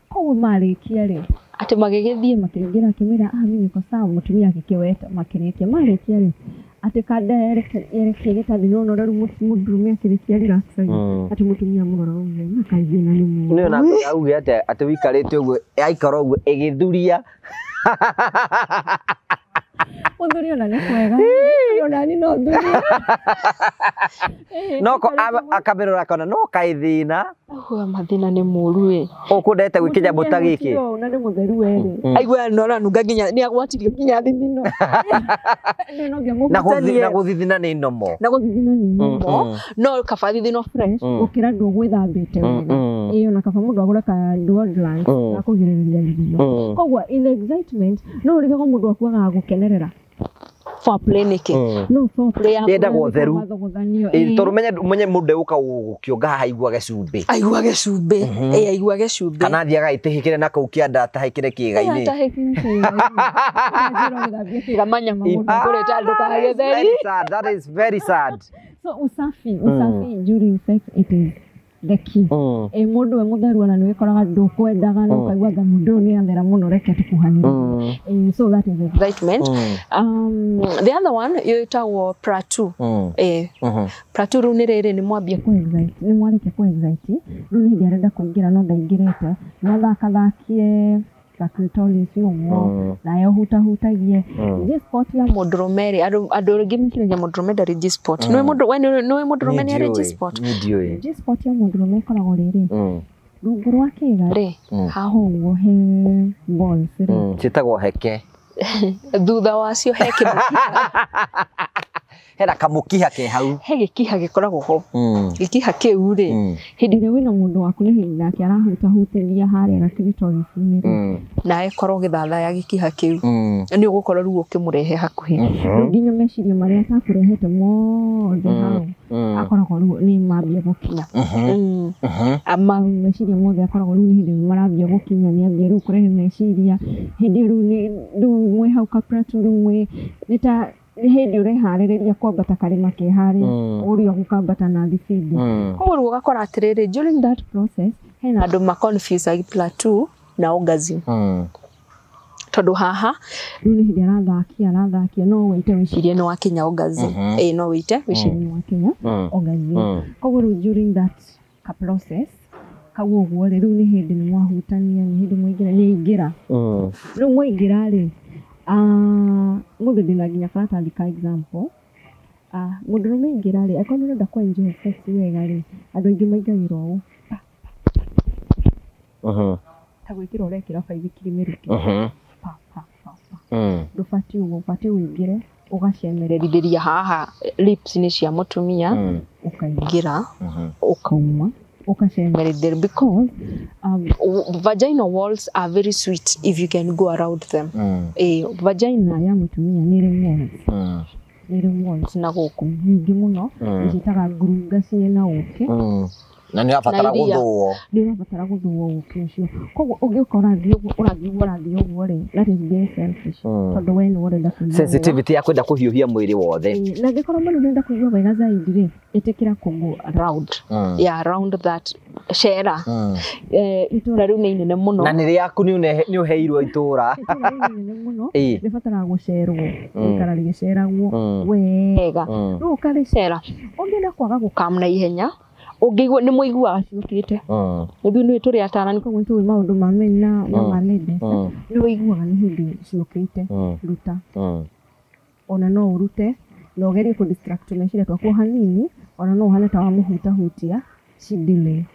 koguo marĩkia rĩ atĩ magĩgĩthiĩ makĩingĩra akĩmwĩra mimi niko sawa mũtumia akĩkĩweta makĩrĩkia marĩkia rĩ atĩ kanda yerekeire gĩtanda nĩ ona rĩu mũndũrũme akĩrĩkia relax atĩ mũtumia mũrora ũguo na kaigua na nĩ mũũru nĩ ona auge atĩ atĩ wĩikarĩte ũguo aikara ũguo ĩgĩthuria mũthuri ona nĩ kwega ona ni no thurie no akamĩrora akona no kaĩ thĩna auga mathĩna nĩ mũũru ĩ ũkũndete gwĩkinya mũta gĩkĩ na nĩ mũtheru werĩ aigua no aranunga nginya nĩ agwatirio nginya thithino na gũthithina nĩ nomo na gũthithina nĩ nomo no kaba thithino fresh gũkĩra ndũ gwĩthambĩte wega ĩĩ ona kaba mũndũ agũre ka deodorant ga kũgirĩrĩria thithino koguo in the excitement no ũrigagwo mũndũ akuagaga gũkenerera Foreplay nĩkĩ? No foreplay yaku Yendagwo theru. Tondũ menye mũndũ egũka gũkĩonga haha aiguage cumbĩ. Aiguage cumbĩ. Ĩĩ aiguage cumbĩ. Kana athiaga aitĩhĩkĩre na kũu kĩanda atahĩkĩre kĩĩga-inĩ. Atahĩkĩre kĩĩga-inĩ. Njĩra manyama mũno kũreta andũ kagetheri. That is very sad. So usafi during sex it is the key. Mũndũ we mũtheru ona nĩ wĩkoraga ndũkwendaga na ũkaigua anga mũndũ ũyũ nĩ athera mũno reke tũkuhanĩrĩrie. So that is excitement. The other one ĩtagwo plateau. Plateau rĩu nĩ rĩrĩ nĩ mwambia ku excite, nĩ mwarĩkia ku excite, rĩu nĩ hĩndĩ arenda kũingĩra no ndaingĩrĩte, no thakathakie clitoris ũguo nayo hutahutagie G-spot ya mũndũrũme rĩ, andũ aingĩ meciragia mũndũrũme ndarĩ G-spot. Nĩũĩ mũndũrũme nĩ arĩ G-spot? G-spot ya mũndũrũme ĩkoragwo rĩrĩ rungu rwa kĩĩga rĩ, haha ũguo he balls rĩ, ciĩtagwo heke, thutha wacio he kĩmũkiha, hena kamũkiha ke hau, he gĩkiha gĩkoragwo ho. Gĩkiha kĩu rĩ, hĩndĩ ĩrĩa wĩna mũndũ waku nĩ hĩndĩ nake arahutahutĩria harĩa ga clitoris-inĩ rĩ, nawe korwo ũgĩthathaya gĩkiha kĩu, nĩ ũgũkorwo rĩu ũkĩmũrehe hakuhĩ. Rĩu nginya meciria marĩa atakũrehete mothe hau akoragwo rĩu nĩ mambia gũkinya. Ama meciria mothe akoragwo rĩu nĩ hĩndĩ marambia gũkinya, nĩ ambia rĩu kũrehe meciria hĩndĩ rĩu rĩu mwĩ hau ka plateau rĩu mwĩ nĩ ta hĩndĩ ũreharĩrĩria kwambata karĩma ke harĩa ũrĩa ũgũkambata na thibindi. Koguo rĩu ũgakora atĩrĩrĩ, during that process hena andũ ma confuse plateau na orgasm. Tondũ haha rĩu nĩ hĩndĩ arathakia no wĩite wĩcirie nĩ wakinya orgasm. Ĩĩ no wĩite wĩcirie nĩ wakinya orgasm. Koguo rĩu during that ka process kau ũguo rĩ, rĩu nĩ hĩndĩ nĩ mwahutania, nĩ hĩndĩ mwaingĩra, nĩ aingĩra. Rĩu mwaingĩra rĩ, mũndũ ndĩna nginya karatathi ka example. Mũndũrũme aingĩra rĩ, angĩkorwo nĩ ũrenda kũ enjoy sex wega rĩ, andũ aingĩ maingagĩra ũũ ta gwĩkĩra ũrekĩra baithikiri mĩrukĩ. Pa pa pa pa. Ndũbatiĩ ũguo, ũbatiĩ ũingĩre ũgacemererithĩria haha lips nĩ cia mũtumia, ũkaingĩra ũkauma ũkacemererithĩria, because vaginal walls are very sweet if you can go around them. Vagina ya mũtumia nĩ ĩrĩ walls. Nĩ ĩrĩ walls na gũkũ nyingĩ mũno, njĩtaga ngurunga ciĩna ũkĩ. Na nĩ ũrabatara gũthũo. Nĩ ũrabatara gũthũo ũkĩ ũcio. Koguo ũngĩũka ũrathiĩ ũguo ũrathiĩ ũguo rĩ, that is being selfish. Tondũ we nĩ ũrenda kũigua. Sensitivity ya kwenda kũhiũhia mwĩrĩ wothe. Na angĩkorwo bado ũrenda kũigua wega zaidi rĩ, ĩtĩkĩra kũgo round. Yeah, round that cera. Itũra rĩu nĩ inene mũno. Na nĩ rĩaku nĩ ũheirwo itũra. Itũra rĩu nĩ inene mũno, rĩbataraga gũcerwo, gũikara rĩgĩceragwo wega. Rĩu ũkarĩcera, ũngĩenda kwaga gũkam na ihenya, ũngĩigua nĩ mũiguaga ciũkĩte. Ithuĩ nĩ tũrĩ atarani koguo tũĩ maũndũ ma men na ma ladies. Nĩ ũiguaga nĩ hĩndĩ ciũkĩte, ruta. Ona no ũrute na ũgerie kũ distract meciria twaku hanini, ona no ũhane ta wamũhutahutia ci delay.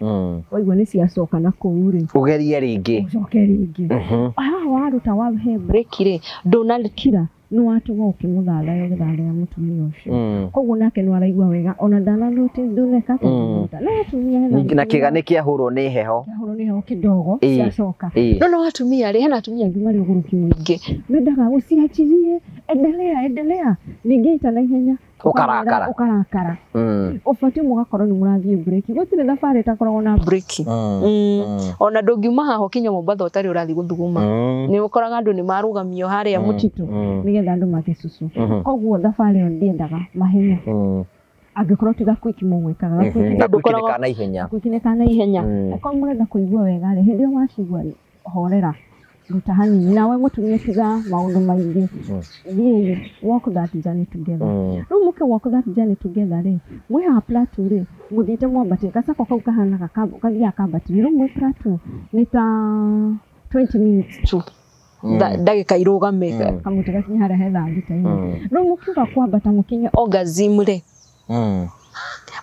Waigua nĩ ciacoka na kũu rĩ, ũgerie rĩngĩ, ũcoke rĩngĩ. Haha waruta wahe break rĩ, ndũnakira, nĩ watuga ũkĩmũthathaya ũgĩthathaya mũtumia ũcio. Koguo nake nĩ araigua wega, ona ndana notice ndũreka atĩa. No atumia hena na kĩga nĩ kĩahũrwo nĩ heho. Kĩahũrwo nĩ heho kidogo ciacoka. No atumia rĩ, hena atumia angĩ marĩ ũgũrũki mũingĩ. Mendaga gũciachirie, endelea endelea, ningĩ ita na ihenya ũkarakara. Ũkarakara. Ũbatiĩ mũgakorwo nĩ mũrathiĩ break. Gũtirĩ thabarĩ ĩtakoragwo na break. Ona ndũngiuma haha ũkinye Mombatha ũtarĩ ũrathiĩ gũthuguma. Nĩ ũkoraga andũ nĩ marũgamio harĩa mũtitũ nĩgetha andũ make cucu. Koguo thabarĩ ĩyo ndiendaga mahenya. Angĩkorwo ti gakwiki mũgwĩkaga, gakwiki nĩ ka naihenya. Gakwiki nĩ ka naihenya. Angĩkorwo mũrenda kũigua wega rĩ, hĩndĩ ĩyo wacigua rĩ, horera. Ruta hanini nawe mũtumia tiga maũndũ maingĩ, thiĩ walk that journey together. Rĩu mũke walk that journey together rĩ, mwĩ haha plateau rĩ, mũthiĩte mwambatĩte gacako kau kahanaga kathiaga kambatĩire. Rĩu mwĩ plateau nĩ ta 20 minutes to ndagĩka irũgame kamũtĩ gakinye harĩa he thaa thita-inĩ. Rĩu mũkiuga kwambata mũkinye orgasm rĩ,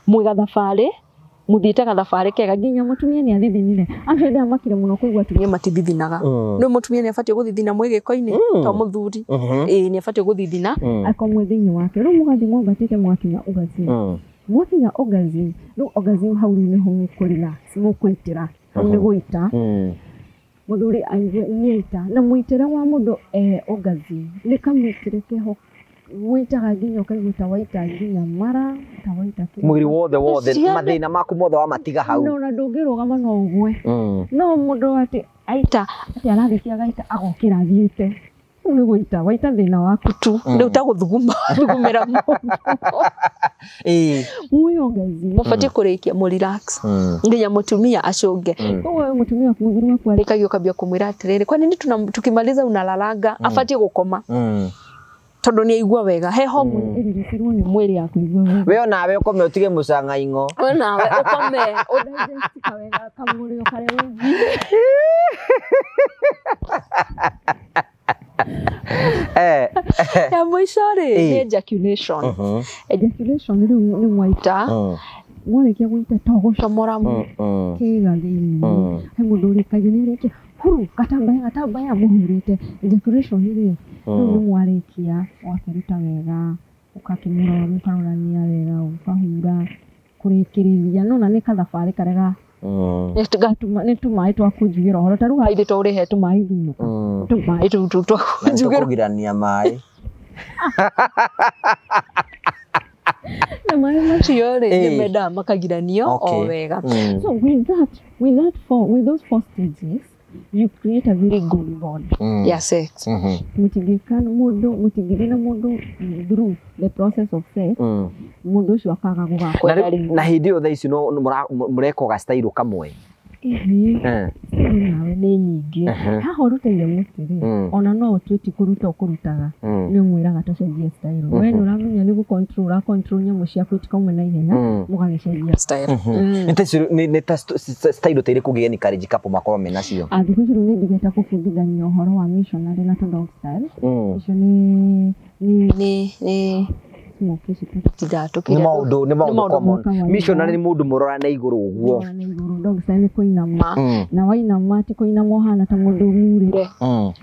mwĩ gathabarĩ, mũthiĩte gathabarĩ kega nginya mũtumia nĩ athithinire. Andũ ethĩ makire mũno kũigua atumia matithithinaga. No mũtumia nĩ abatiĩ gũthithina mwĩ gĩko-inĩ to mũthuri. Ĩĩ nĩ abatiĩ gũthithina akorwo mwĩ thĩinĩ wake. Rĩu mũgathiĩ mwambatĩte mwakinya orgasm. Mwakinya orgasm, rĩu orgasm hau rĩu nĩho mũkũ relax, mũkũitĩra, hau nĩ gũita. Mũthuri aigue nĩ aita, na mũitĩre wa mũndũ orgasm nĩ kamũitĩre keho Wĩitaga nginya ũkaigua ta waita nginya mara ta waita mwĩrĩ wothe wothe mathĩna maku mothe wamatiga hau no na ndũngĩrũgama no ũgwe no mũndũ atĩ aita atĩ ararĩkia agaita agokĩra athiĩte nĩ gũita waita thĩna waku tu rĩu ta gũthuguma thugumĩra mũndũ mwĩongezi mũbatiĩ kũrĩkia mũ relax nginya mũtumia acũnge koguo mũtumia mũthuri waku arĩkagia ũkambia kũmwĩra atĩrĩrĩ kwa nini tukimaliza unalalanga abatiĩ gũkoma tondu ni aigua wega he hormone ĩriritirwo nĩ mwĩrĩ ya kũigua wega we onawe ũkome ũtige mũcang'aing'o we nawe ũkome ũdigest kawega kamũrĩo karĩa wĩiguire ya mũico rĩ nĩ ejaculation ejaculation rĩu nĩ mwaita mwarĩkia gũita to gũcomora kĩga thĩinĩ he mũndũ ũrĩkagia nĩ arĩkia huru gatambaya gatambaya mũhurĩte ejaculation rĩ rĩu nĩ mwarĩkia ũgakĩruta wega ũgakĩmũrora mũkarorania wega ũkahura kũrĩkĩrĩria nona nĩ kathabarĩ karĩa nĩ tũmaĩ twa kũnjugĩra ũhoro ta rĩu haha ithe to ũrĩhe tũmaĩ thimũka tũmaĩ tũu tũ twa kũnjugĩra kũgirania maĩ na maĩ macio rĩ nĩ mendaga makagiranio o wega. So with those four stages you create a very good bond ya sex. Mutingĩkana mũndũ mũtingĩthiĩ na mũndũ through the process of sex mũndũ ũcio akaga gũgakwenda rĩngĩ. Na hĩndĩ ĩyo thaa ici no mũreka ga style kamwe style nawe nĩ nyingĩ haha ũrutĩire mũtĩ rĩ ona no ũtue ti kũruta ũkũrutaga nĩ ũmwĩraga tũcenjie style we nĩ ũramenya nĩ gũ-control ũra-control nyamũ ciaku itikauma na ihenya mũgagĩcenjia style. Nĩ ta style ta irĩkũ ũngĩ encourage couple makorwo mena cio? Thikũ ici rĩu nĩ ndigĩte kũbundithania ũhoro wa missionary na dog style icio nĩ nĩ maũndũ common. Missionary nĩ mũndũ mũrorane igũrũ ũguo dog style nĩ kũinama na wainama ti kũinama ũhana ta mũndũ murĩre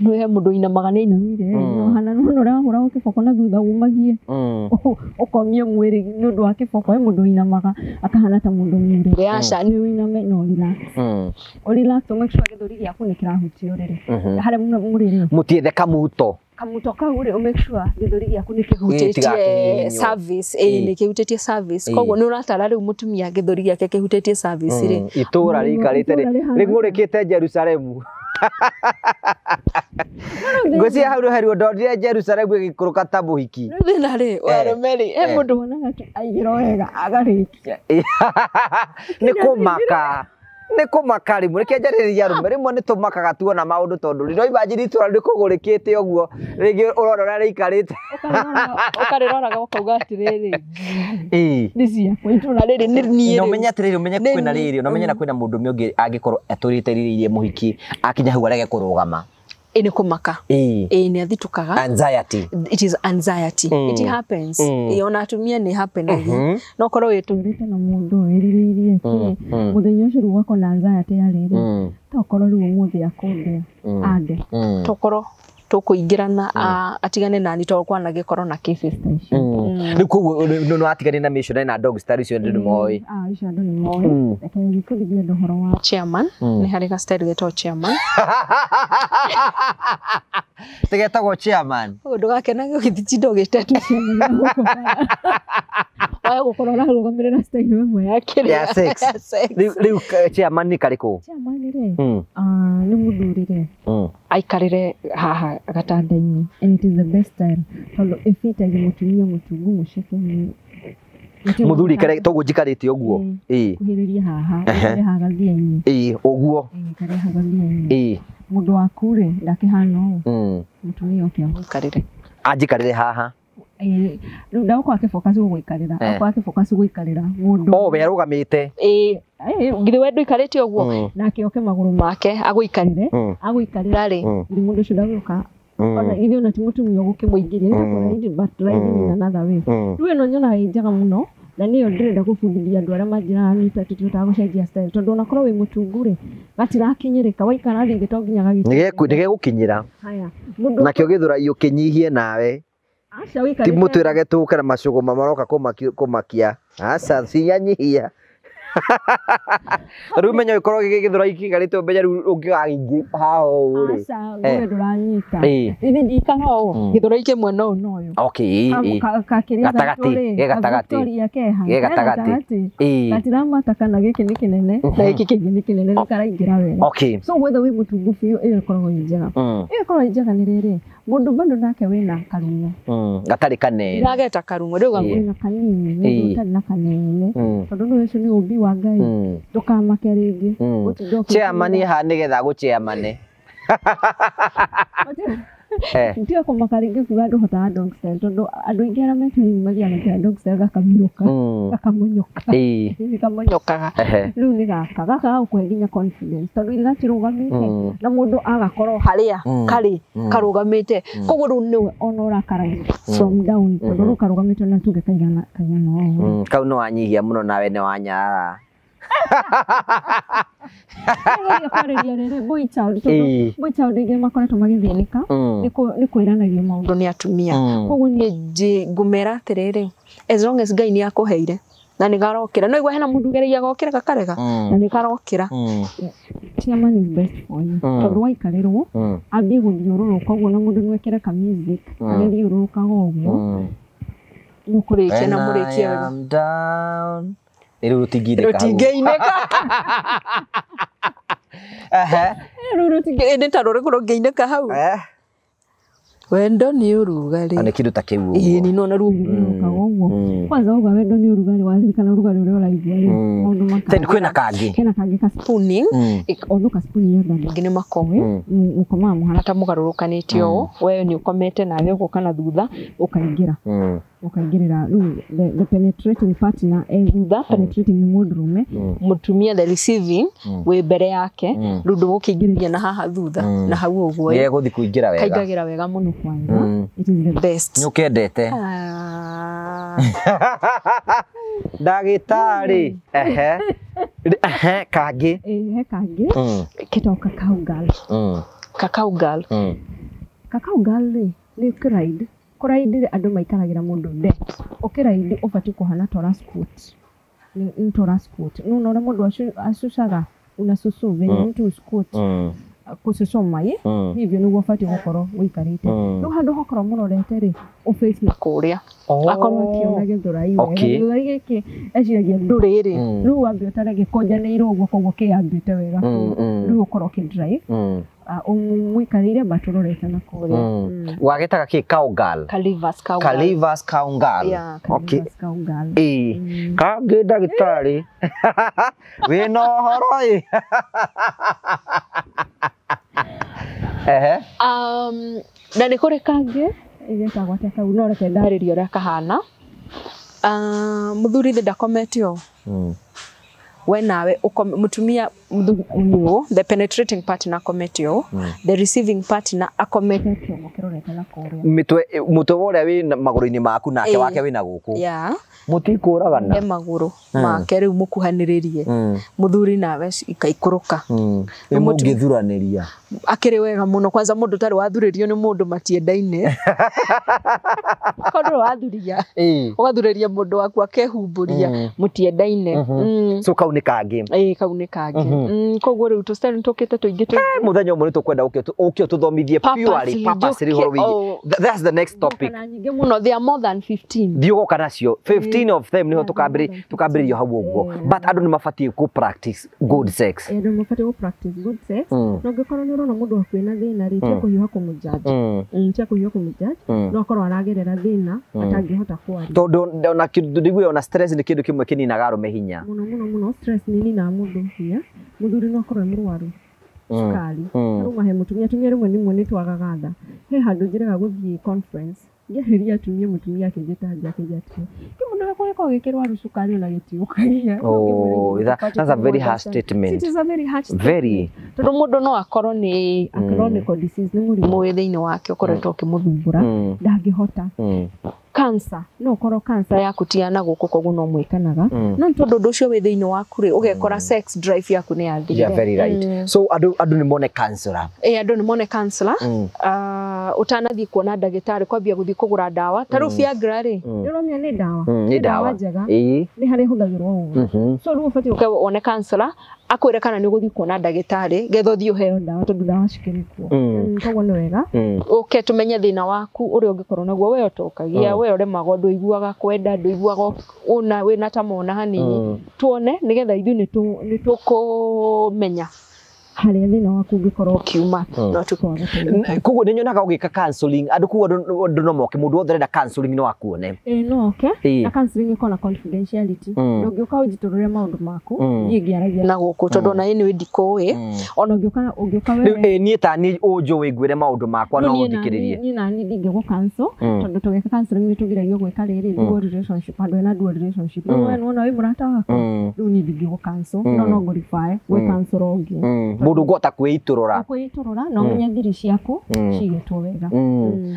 nĩ he mũndũ ũinamaga nĩ ainamire ũhana nĩ ũrĩa wahũragwo kĩboko na thutha umagie ũkomie mwĩrĩ nĩ ũndũ wa kĩboko he mũndũ ũinamaga akahana ta mũndũ murĩre aca nĩ ũiname na ũrelax ũrelax make sure gĩthũri gĩaku nĩ kĩrahutia ũrĩrĩ harĩa mũrĩrĩ mũtiethe kamuto kamuto kau rĩ make sure gĩthũri gĩaku nĩ kĩhutĩtie service nĩ kĩhutĩtie service koguo nĩ ũratara rĩu mũtumia gĩthũri gĩake kĩhutĩtie service rĩ itũra rĩikarĩte rĩng'ũrĩkĩte Jerusalemu ngwĩciria hau nĩ heruo ndonire Jerusalemu ĩgĩikũrũka ta mũhiki rĩu thĩna rĩ wa arũme rĩ he mũndũ wonaga tu aigĩrwo wega agarĩkia nĩ kũmaka nĩ kũmaka rĩmwe reke njarĩrĩrie arũme rĩmwe nĩ tũmakaga tuona maũndũ tondũ rĩ no imagine itũra rĩkũgũrĩkĩte ũguo rĩngĩ ũrona ũrĩa rĩikarĩte ũkarĩroraga ũkauga atĩrĩrĩ nĩ ciakwa itũra rĩrĩ nĩ niĩ na ũmenye atĩrĩrĩ ũmenye kwĩna rĩrĩ na ũmenye na kwĩna mũndũ ũmwe ũngĩ angĩkorwo atũrĩte rirĩirie mũhiki akinya hau arege kũrũgama nĩ kũmaka nĩ athitũkaga anxiety it is anxiety it happens ona atumia nĩ happenagia no korwo wĩtũrĩte na mũndũ wĩrirĩirie kĩ mũthenya ũcio rĩu ũgakora na anxiety ya rĩrĩ tokorwo rĩu ũmũthĩ akũndea ande tokorwo tũkũingĩrana atigane nani tondũ kwanagĩkorwo na cases ta icio rĩu koguo nĩ watigane na missionary na dog style icio andũ nĩ moĩ icio andũ nĩ moĩ reke ngĩkũrithie andũ ũhoro wa chairman nĩ harĩ ga style getagwo chairman tĩgetagwo chairman ndũgakenage ũgĩthitinda ũgĩte waya gũkorwo ũrarũgamĩrĩra style ĩmwe ya kĩrĩa ya sex rĩu chairman nĩ karĩkũ chairman rĩ nĩ mũthuri rĩ aikarĩre haha gatanda-inĩ and it is the best style tondũ ĩbitagia mũtumia mũtungu mũceke mũthuri ikare toguo njikarĩte ũguo kuhĩrĩria haha ikare haha gathia-inĩ ũguo ikare haha gathia-inĩ mũndũ waku rĩ ndakĩhana ũũ mũtumia oke amũikarĩre anjikarĩre haha rĩu ndagũkorwo akĩfocus gũgũikarĩra akorwo akĩfocus gũikarĩra mũndũ o we arũgamĩte githĩ we ndũikarĩte ũguo nake oke magũrũ make agũikarĩre agũikarĩra rĩ githĩ mũndũ ũcio ndagũka ona githĩ ona ti mũtumia ũgũkĩmũingĩria but riding in another way rĩu ĩno nyonaga ĩ njega mũno na nĩyo ndĩrenda gũbundithia andũ arĩa manjĩraga nĩ tũtihotaga gũcenjia style tondũ onakorwo wĩ mũtungu rĩ gatirakinyĩrĩka waikara thĩ to nginya nĩgegũkinyĩra nakĩo gĩthũrai ũkĩnyihie nawe ti mũtwĩrage tũke na macũgũma maroka kũmakia aca cinyanyihia Rĩu menya ũkorwo gĩgĩthũra ikigarĩte ũmenye rĩu ũngĩgaingĩ haha ũũ rĩ. Aca, ngũrwe ndũranyita. Ĩĩ. Ithe ndikara ũũ, gĩthũrai kĩmwe no ũyũ na ũyũ. Okay, ĩĩ. Gatagatĩ, ge gatagatĩ. Ge gatagatĩ. Ĩĩ. Gatiramata kana gĩkĩ nĩ kĩnene na gĩkĩ kĩngĩ nĩ kĩnene nĩ karaingĩra wega. Okay. So whether wĩ mũtungu biũ ĩyo ĩkoragwo ĩ njega. Ĩyo ĩkoragwo ĩ njega nĩ rĩrĩ, mũndũ bado nake wĩna karung'o. Gatarĩ kanene. Ndageta karung'o rĩu Wĩna kanini, mũndũ ũtarĩ na kanene. Tondũ nĩ ũcio nĩ ũmbi wa Ngai. Ndũkamake rĩngĩ. Gũtinda ũkĩĩra. Chairman haha nĩgetha gũchairmane. Tiga kũmaka rĩngĩ kuga ndũhotaga dog style tondũ andũ aingĩ arĩa me tũnini mathiaga mekĩra dog style gakamirũka, gakamonyoka. Kamonyokaga. Rĩu nĩ gaka gagũkũhe nginya confidence tondũ ithe gakĩrũgamĩte na mũndũ agakorwo harĩa karĩ karũgamĩte koguo rĩu nĩwe ona ũrakaragia from down tondũ rĩu karũgamĩte na tuge kaigana kaigana ũũ. Kau nĩ wanyihia mũno nawe nĩ wanyarara. Nĩgeria kwarĩria rĩrĩ boy child tondũ boy child aingĩ makoretwo magĩthĩnĩka nĩ kwĩranagia maũndũ nĩ atumia. Koguo niĩ ngũmera atĩrĩrĩ, as long as Ngai nĩ akũheire na nĩ garokĩra, no igua hena mũndũ ũgeragia gokĩra gakarega na nĩ karokĩra. Chairman is best for you tondũ waikarĩrwo ambie gũthiũrũrũka ũguo na mũndũ no ekĩre ka music agĩthiũrũrũkaga ũguo mũkũrĩkia na mũrĩkie wega. I am down. Rĩu rũtingĩinĩka. Rũtingĩinĩka. Rĩu rũtingĩ ta rũrĩkũ rũngĩinĩka hau. Wendo nĩ ũrugarĩ. Nĩ kĩndũ ta kĩu ũguo. Ĩĩ nĩ nona rĩu ũguo ũguo. Kwanza uga wendo nĩ ũrugarĩ waririkana ũrugarĩ ũrĩa ũraigua rĩ maũndũ maka. Then kwĩna kangĩ. Hena kangĩ ka spooning. Although ka spooning ya ndani. Ngĩ nĩ makowe. Mũkomaga mũhana ta mũgarũrũkanĩte ũũ. We nĩ ũkomete nawe ũgoka na thutha ũkaingĩra. Ũkaingĩrĩra rĩu the penetrating partner e thutha, penetrating nĩ mũndũrũme, mũtumia the receiving wĩ mbere yake, rĩu ndũgũkĩingĩrĩria na haha thutha na hau ũguo. Nĩ egũthiĩ kũingĩra wega. Kaingagĩra wega mũno kwanza. It is the best. Nĩ ũkendete. Ndagĩtarĩ. Ehe. Ehe kangĩ. He kangĩ. Ketagwo cacao girl. Cacao girl. Cacao girl rĩ nĩ kũride. Kũraidi andũ maikaragĩra mũndũ nde. Ũkĩraidi ũbatiĩ kũhana tora squat. Nĩ tora squat. Nĩ ũrĩa mũndũ acucaga unasusu venye mtu squat. Kũcucuma ĩ hivyo nĩguo ũbatiĩ gũkorwo ũikarĩte. Rĩu handũ hokorwo mũrorete rĩ ũface na kũrĩa. Akorwo akĩona gĩthũrai wega. Gĩthũrai gĩkĩ eciragia ndũrĩ rĩ. Rĩu wambe ũtare gĩkũnjanĩirwo ũguo koguo kĩyambĩte wega. Rĩu ũkorwo ũkĩdrive. Ũmũikarĩire but ũrorete na kũrĩa. Wagĩtaga kĩ cowgirl? Calivas cowgirl. Calivas cowgirl. Okay. Calivas cowgirl. Ĩĩ. Kangĩ ndagĩtarĩ. Wĩna ũhoro ĩ. Ehe. Na nĩ kũrĩ kangĩ Ĩgetagwo atĩa kau no reke ndarĩrie ũrĩa kahana. Mũthuri thĩ ndakomete ũũ. We nawe mũtumia ũyũ the penetrating partner akomete ũũ, the receiving partner akomete kĩongo kĩrorete na kũrĩa. Mũtwe wa ũrĩa wĩ magũrũ-inĩ maku nake wake wĩna gũkũ. Mũtikũragana. He magũrũ make rĩu mũkuhanĩrĩrie. Mũthuri nawe ikaikũrũka. Nĩ mũngĩthuranĩria. Akĩrĩ wega mũno kwanza mũndũ ũtarĩ wathurĩrio nĩ mũndũ matiendaine. Korwo wathuria. Ũgathurĩria mũndũ waku akehumbũria mũtiendaine. So kau nĩ kangĩ. Ĩĩ kau nĩ kangĩ. Koguo rĩu tũstyle nĩ tũkĩte tũingĩ tũingĩ. Mũthenya ũmwe nĩ tũkwenda ũke ũtũthomithie purely purposely ũhoro wĩgiĩ. That's the next topic. Nyingĩ mũno, there are more than 15. Thiĩ ũgoka nacio 15 of them nĩho tũkambĩrĩria hau ũguo. But andũ nĩ mabatiĩ kũ practice good sex. Andũ mabatiĩ gũ practice good sex. Na ũngĩkorwo nĩ ũrona mũndũ waku ena thĩna rĩ, tiga kũhiũha kũmũjudge. Tiga kũhiũha kũmũjudge. No akorwo aragerera thĩna atangĩhota kwaria. Tondũ ona ndiguaga ona stress nĩ kĩndũ kĩmwe kĩninaga arũme hinya. Mũno mũno mũno stress nĩ ĩninaga mũndũ hinya. Mũthuri no akorwo e mũrwaru cukari. Rĩu he mũtumia, atumia rĩmwe nĩmwe nĩ twagaga tha. He handũ njĩrĩga gũthiĩ conference. Ngĩarĩria atumia mũtumia akĩnjĩta nja akĩnjĩra atĩrĩ, kĩmũndũ gĩakwa gĩkoragwo gĩkĩrwaru cukari ona gĩtiũkagia. Oh, that's a very harsh statement. It is a very harsh statement. Very. Tondũ mũndũ no akorwo nĩ a chronic disease, nĩ mũrimũ wĩ thĩinĩ wake ũkoretwo ũkĩmũthumbũra, ndangĩhota. Cancer, no ũkorwo cancer yaku ti ya na gũkũ koguo no mwĩkanaga. No tondũ ũndũ ũcio wĩ thĩinĩ waku rĩ, ũgekora sex drive yaku nĩ yathirire. Yeah, very right. So andũ nĩ mone counselor. Ĩĩ andũ nĩ mone counselor. Ũtanathiĩ kuona ndagĩtarĩ kwambia gũthiĩ kũgũra ndawa. Ta rĩu Viagra rĩ, nĩ ũramenya nĩ ndawa. Nĩ ndawa njega nĩ harĩa ĩhũthagĩrwo ũru. So rĩu ũbatiĩ ũke wone counselor akwĩre kana nĩ ũgũthiĩ kuona ndagĩtarĩ getha ũthiĩ ũheo ndawa tondũ ndawa cikĩrĩ kuo. Koguo nĩ wega ũke tũmenye thĩna waku ũrĩa ũngĩkorwo naguo, we ũtokagia, we ũremagwo, ndũiguaga kwenda, ndũiguaga ũna wĩna ta mona hanini, tuone nĩgetha ithuĩ nĩ tũkũmenya harĩa thĩna waku ũngĩkorwo ũkiuma no tũkwaga. Koguo nĩ nyonaga ũgĩka counseling andũ, koguo andũ no moke, mũndũ wothe ũrenda counseling no akuone. No oke, na counseling ĩkoragwo na confidentiality, ndũngĩũka ũnjitũrũre maũndũ maku niĩ ngĩaragia na gũkũ tondũ ona anyway ndikũĩ, ona ũngĩũka we niĩ ta niĩ ũnjũĩ ngwĩre maũndũ makwa no ũthikĩrĩrie. Niĩ nani ndingĩgũ cancel tondũ tũgĩka counseling nĩ tũgiragio gwĩka rĩrĩ dual relationship, andũ ena dual relationship rĩu we nĩwona wĩ mũrata wakwa, rĩu niĩ ndingĩgũ cancel no ngũrify gwĩ counselor ũngĩ mũndũ ũngĩhota kwĩitũrũra na ũmenye thiri ciaku cigĩtwo wega.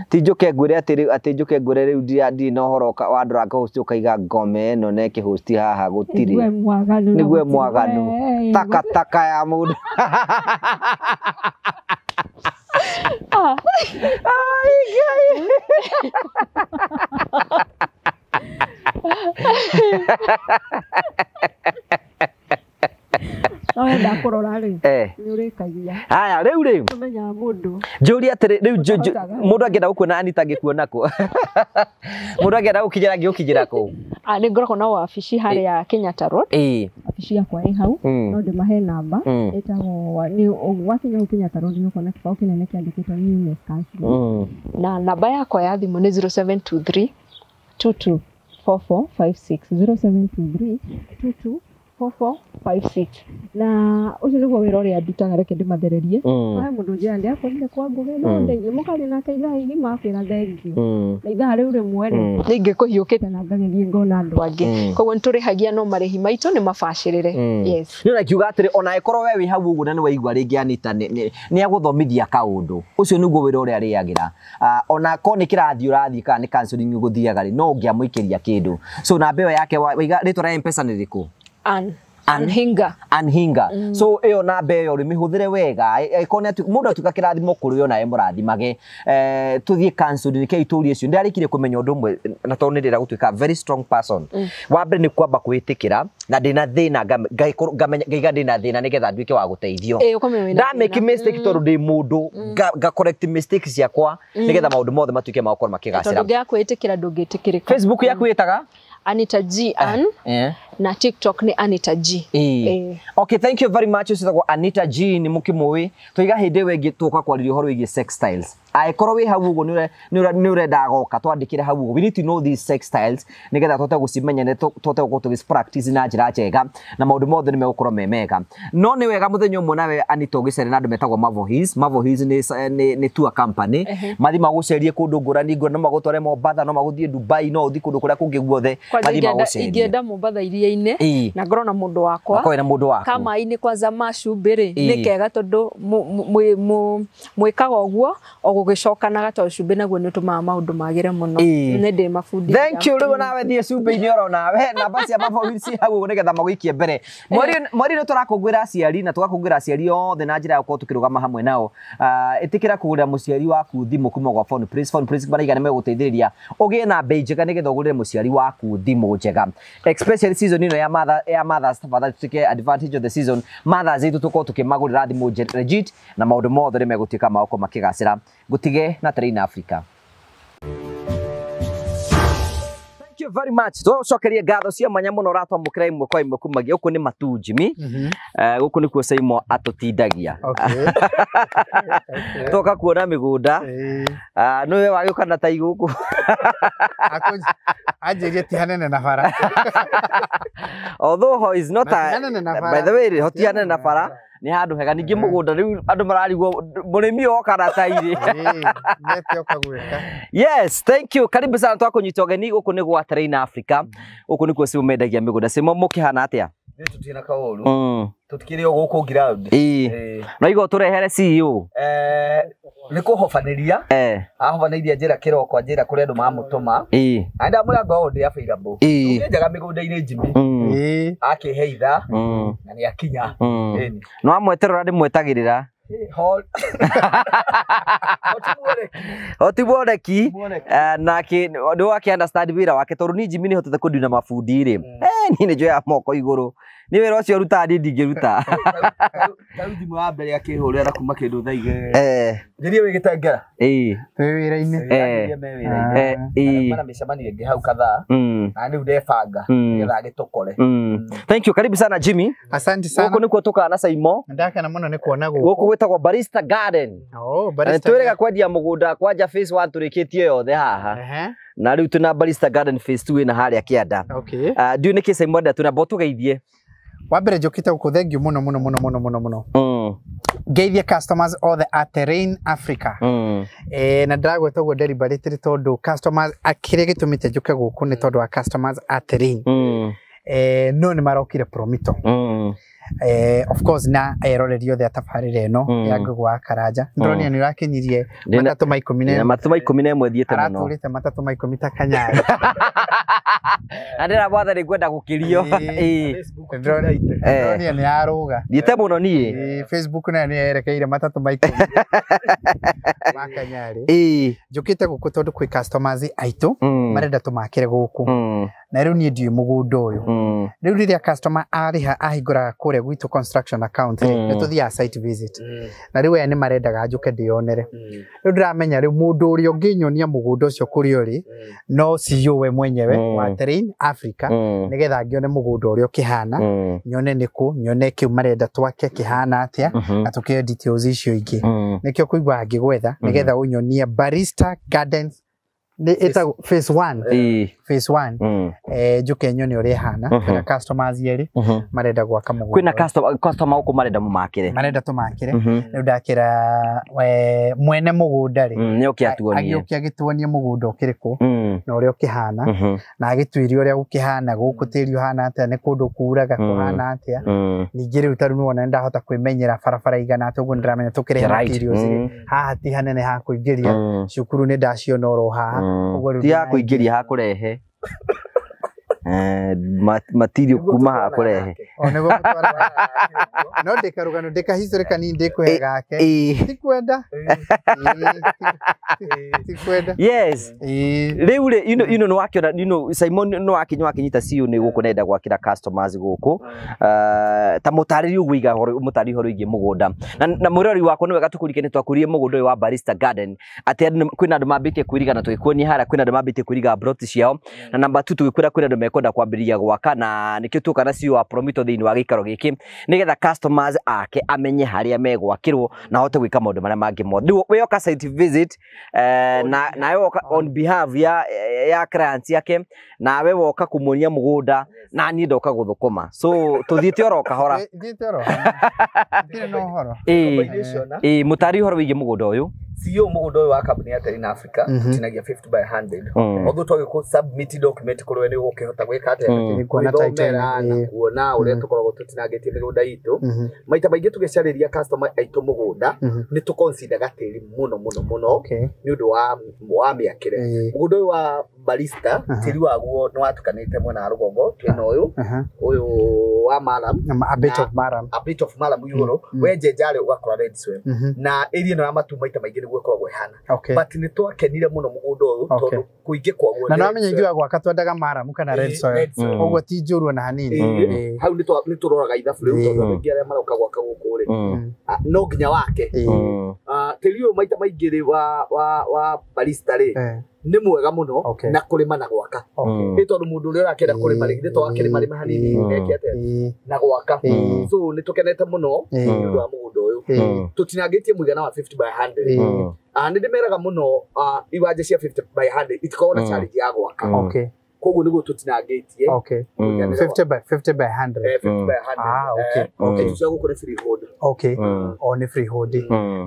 Ti njũke ngwĩre atĩ njũke ngwĩre rĩu ndirĩ na ũhoro wa ndora ngahũsti ũkaiga ngome ĩno na ĩkĩhũsti haha gũtirĩ, nĩgue mwaganu takataka ya mũndũ. No wenda kũrora rĩ nĩ ũrĩkagia. Haya rĩu rĩ tũmenyaga mũndũ njũrie atĩrĩ rĩu mũndũ angĩenda gũkuona Anita angĩkuona kũ? Mũndũ angĩenda gũkinyĩra angĩgũkinyĩra kũ? Nĩ ngoragwo na wabici harĩa Kenyatta Road. Wabici yakwa ĩ hau, no ndĩmahe namba ĩtagwo wakinya hau Kenyatta Road nĩ ũkuona kĩbaũ kĩnene kĩandĩkĩtwo Newness Counseling, na namba yakwa ya thimũ nĩ 0723 22 4456 0723 22 4456. Na ũcio nĩguo wĩra ũrĩa ndutaga, reke ndĩmathererie. He mũndũ njĩra ndĩakorire kwa Ngũgĩ no ndeithie mũkaria nake ithaa igima akwĩra thengiũ, na ithaa rĩu rĩmwe rĩ nĩ ingĩkũhiũkĩte na ngagĩthiĩ ngona andũ angĩ. Koguo nĩtũrĩhagia no marĩhi maitũ nĩ mabacĩrĩre. Yes. Nĩ ũrakiuga atĩrĩ ona ĩkorwo we wĩ hau ũguo na nĩ waigua rĩngĩ Anita nĩ agũthomithia kaũndũ, ũcio nĩguo wĩra ũrĩa arĩagĩra. Ona korwo nĩ kĩrathi ũrathiĩ kana nĩ counseling ũgũthiaga rĩ, no ũngĩamũikĩria kĩndũ. So namba ĩyo yake waiga rĩtwa rĩa M-Pesa nĩ rĩrĩkũ? Anhinga. Anhinga. So ĩyo namba ĩyo rĩ mĩhũthĩre wega, ĩkorwo nĩ mũndũ atuĩka kĩrathimo kũrĩ we onawe mũrathimage. Tũthiĩ counseling kei tũrie icio. Ndĩrarĩkirie kũmenya ũndũ ũmwe na tondũ nĩ ndĩrenda gũtuĩka very strong person. Wa mbere nĩ kwamba kwĩtĩkĩra na ndĩna thĩna ngaiga ndĩna thĩna nĩgetha nduĩke wa gũteithio. Nda make mistake tondũ ndĩ mũndũ nga correct mistakes ciakwa nĩgetha maũndũ mothe matuĩke ma gũkorwo makĩgacĩra. Tondũ ũngĩaga kwĩtĩkĩra ndũngĩtĩkĩrĩka. Facebook yaku ĩtaga? Anita G Ann. Na TikTok ni Anita G. Okay, thank you very much. Ũcio Anita G nĩ mũkĩmũĩ. Tũiga hĩndĩ ĩyo ĩngĩ tũka kwarĩria ũhoro wĩgiĩ sex styles. Angĩkorwo wĩ hau ũguo nĩ ũrenda goka twandĩkĩre hau ũguo. We need to know these sex styles nĩgetha tũhote gũcimenya na tũhote gũkorwo tũgĩ practice na njĩra njega na maũndũ mothe nĩ megũkorwo me mega. No nĩ wega mũthenya ũmwe nawe Anita ũgĩcere na andũ metagwo Marvel Hills. Marvel Hills nĩ tour company. Mathiĩ magũcerie kũndũ ngũrani ngũrani, no magũtware Mombatha, no magũthiĩ Dubai, no ũthiĩ kũndũ kũrĩa kũngĩ guothe. Mathiĩ magũcerie. Ingĩenda Mombatha iria-inĩ na ngorwo na mũndũ wakwa. Makorwo na mũndũ waku. Kama-inĩ kwanza macumbĩ rĩ nĩ kega tondũ mwĩkaga ũguo o gũgĩcokanaga tondũ cumbĩ naguo nĩ ũtũmaga maũndũ magĩre mũno. Nĩ ndĩ mabundithia. Thank you. Rĩu nawe thiĩ cumbĩ-inĩ oro nawe namba cia Marvel Hills ci hau ũguo nĩgetha magũikie mbere. Mweri nĩ tũrakũngũĩra aciari na tũgakũngũĩra aciari othe na njĩra ya gũkorwo tũkĩrũgama hamwe nao. Ĩtĩkĩra kũgũrĩra mũciari waku thimũ kuma gwa Phone Prince. Phone Prince maraiga nĩ megũteithĩrĩria ũgĩe na bei njega nĩgetha ũgũrĩre mũciari waku thimũ njega. Especially season ĩno ya mothers, tafadhali tutike advantage of the season. Mothers itũ tũkorwo tũkĩmagũrĩra thimũ legit na maũndũ mothe nĩ megũtuĩka ma gũkorwo makĩgacĩra. Ngũtige na Terrain Africa. Thank you very much. Tũcokerie ngatho cia mwanya mũno ũratwamũkĩra ĩmwe kwa ĩmwe kumagia gũkũ nĩ Matu Jimmy. Gũkũ nĩkuo Saimo atũtindagia. Toka kuona mĩgũnda. Nĩwe wagĩũka na tai gũkũ. Anjĩrie ti hanene na bara. Although is not a, by the way, hoti hanene na bara. Nĩ handũ hega ningĩ mũgũnda rĩu andũ mararigwo mũrĩmi oka na tairĩ. Yes, thank you. Karibu sana twakũnyita ũgeni gũkũ nĩ gwa Terrain Africa. Gũkũ nĩkuo Simo mendagia mĩgũnda. Simo mũkĩhana atĩa? Ithuĩ tũtirĩ na kaũru. Tũtikĩrĩ o gũkũ ground. No igo tũrehere CEO. Nĩ kũhobanĩria. Ahobanĩirie njĩra kĩroko anjĩra kũrĩ andũ mamũtũma. Na ndamwĩra ngorwo ndĩ available. Tũkĩenjaga mĩgũnda-inĩ Jimmy. Akĩhe ithaa na nĩ akinya. No amweterera ndĩmwetagĩrĩra. Hoti mwoneki nake nĩ wake understand wĩra wake tondũ niĩ Jimmy nĩ hotete kũndina mabundi rĩ niĩ nĩ njoyaga moko igũrũ nĩ wĩra ũcio rutaga niĩ ndingĩruta. Rĩu thimũ ya mbere akĩhũrĩra na kuma kĩndũ thaa igĩrĩ njĩrie wĩ Gĩtengera wĩ wĩra-inĩ mana mĩcemanio ĩngĩ hau kadhaa na rĩu ndebanga nĩgetha agĩtũkore. Thank you, karibu sana Jimmy. Asante sana. Gũkũ nĩkuo tũkaga na Saimo. Ndakena mũno nĩ kuona gũkũ. Gũkũ gwĩtagwo Barista Garden. Oh, Barista. Twĩrĩga kwendia mũgũnda kwanja phase 1 tũrĩkĩtie yothe haha. Na rĩu twĩna Barista Garden phase 2 ĩna harĩa kĩanda. Okay. Ndiũĩ nĩkĩ Saimo enda twĩna mbo tũgeithie. Wa mbere njũkĩte gũkũ thank you mũno mũno mũno mũno mũno mũno. Ngeithie customers othe a Terrain Africa. Na ndĩragweta ũguo deliberately tondũ customers kĩrĩa gĩtũmĩte njũke gũkũ nĩ tondũ wa customers a Terrain. No nĩ marokire Promito. Of course na eroreri othe atabarĩra ĩno ya Ngũgũ wa Karanja. Ndĩronire nĩ ũrakinyirie matatũ ma ikũmi na matatũ ma 11 thiĩte mũno. Aratũrĩte matatũ ma 10 ta Kanyarĩ. Na ndĩra mwathani ngwenda gũkĩrio. Ndĩronire nĩ yarũga. Thiĩte mũno niĩ. Facebook nayo nĩ yerekeire matatũ ma 10 ma Kanyarĩ. Njũkĩte gũkũ tondũ kwĩ customers aitũ marenda tũmakĩre gũkũ. Na rĩu niĩ ndiũĩ mũgũnda ũyũ. Rĩu rĩrĩa customer arĩha ahingũraga kũrĩa gwitũ construction account rĩ, nĩ tũthiaga site visit. Na rĩu aya nĩ marendaga njũke ndĩyonere. Rĩu ndĩramenya rĩu mũndũ ũrĩa ũngĩnyonia mũgũnda ũcio kũrĩa ũrĩ no CEO we mwenyewe wa Terrain Africa nĩgetha ngĩone mũgũnda ũrĩa ũkĩhana, nyone nĩkũ, nyone kĩu marenda twake kĩhana atĩa, na tũkĩoe details icio ingĩ. Nĩkĩo kũigua ngĩgwetha nĩgetha ũnyonie Barista Gardens nĩ ĩtagwo phase 1. Phase 1 njuke nyone ũrĩa ĩhana. Kwĩna customers erĩ marenda gwaka mũgũnda. Kwĩna customer gũkũ marenda mũmakĩre. Marenda tũmakĩre. Rĩu ndakĩra mwene mũgũnda rĩ nĩoke atuonie. Agĩũke agĩtuonie mũgũnda ũkĩrĩ kũ na ũrĩa ũkĩhana na agĩtuĩrie ũrĩa gũkĩhana gũkũ tĩri ũhana atĩa nĩ kũndũ kuraga kũhana atĩa. Ningĩ rĩu ta rĩu nĩwona nĩndahota kwĩmenyera barabara igana atĩa ũguo nĩndĩramenya tũkĩrehe materials rĩ haha ti hanene ha kũingĩria cukuru nĩndaciona oro haha. Ti ha kũingĩria ha kũrehe material kuma ha kũrehe. No ndĩkarũgano ndĩkahistory kanini ndĩkũhe gake. Tikwenda. Tikwenda. Yes. Rĩu rĩ you know nĩ wakĩona you know Simon nĩ wakinyita CEO nĩ gũkũ nenda gwakĩra customers gũkũ ta mũtarĩri ũguo iga mũtarĩri ũhoro wĩgiĩ mũgũnda na mũrori wakwa nĩ wega tũkũrike nĩ twakũrie mũgũnda ũyũ wa Barista Garden atĩ kwĩna andũ mambĩtie kwĩriga na tũgĩkuonia harĩa kwĩna andũ mambĩtie kwĩriga plot ciao na namba 2 tũgĩkwĩra kwĩna andũ mekwenda kwambĩrĩria gwaka na nĩkĩo tuoka na CEO wa Promito thĩinĩ wa gĩikaro gĩkĩ nĩgetha customers ake amenye harĩa megwakĩrwo na ahote gwĩka maũndũ marĩa mangĩ mothe. Rĩu we oka site visit na we oka on behalf ya clients yake nawe woka kumuonia mũgũnda na niĩ ndoka gũthũkũma so tũthiĩte oro kahora. Thiĩte oro ndirĩ na ũhoro. Mũtari ũhoro wĩgiĩ mũgũnda ũyũ. CEO mũgũnda ũyũ wa kambuni ya Terrain Africa tũtinagia 50 by 100 although twagĩkũ submit document kũrĩ we nĩ ũgũkĩhota gwĩka atĩa gwĩthomera na kuona ũrĩa tũkoragwo tũtinangĩtie mĩgũnda itũ. Maita maingĩ tũgĩcarĩria customer aitũ mũgũnda nĩ tũconsideraga tĩri mũno mũno mũno nĩ ũndũ wa mĩakĩre. Mũgũnda ũyũ wa Barista tĩri waguo nĩ watukanĩte mwena wa rũgongo twĩna ũyũ ũyũ wa maram a bit of maram a bit of maram igũrũ wenjenjarĩ ũgakora red soil na area ĩno ya matu maita maingĩ nĩguo ĩkoragwo ĩhana. But nĩ twakenire mũno mũgũnda ũyũ tondũ kũingĩ kwaguo na nĩwamenya ithuĩ gwaka twendaga maram kana red soil ũguo ti njũru ona hanini. Hau nĩ tũroraga ithabu rĩu tondũ andũ aingĩ arĩa maroka gwaka gũkũ rĩ no nginya wake tĩri ũyũ maita maingĩ rĩ wa Barista rĩ nĩ mwega mũno na kũrĩma na gwaka nĩ tondũ mũndũ ũrĩa ũrakĩenda kũrĩma rĩ githĩ to akĩrĩma rĩma hanini eke atĩa na gwaka. So nĩ tũkenete mũno nĩ ũndũ wa mũgũnda ũyũ tũtinangĩtie mũigana wa 50 by 100. Nĩ ndĩmeraga mũno iwanja cia 50 by 100 itikoragwo na challenge ya gwaka. Koguo nĩguo tũtinangĩtie 50 by 50 by 100. 50 by 100. Ah, okay. Okay. Cia gũkũ nĩ freehold. Okay. O nĩ freehold.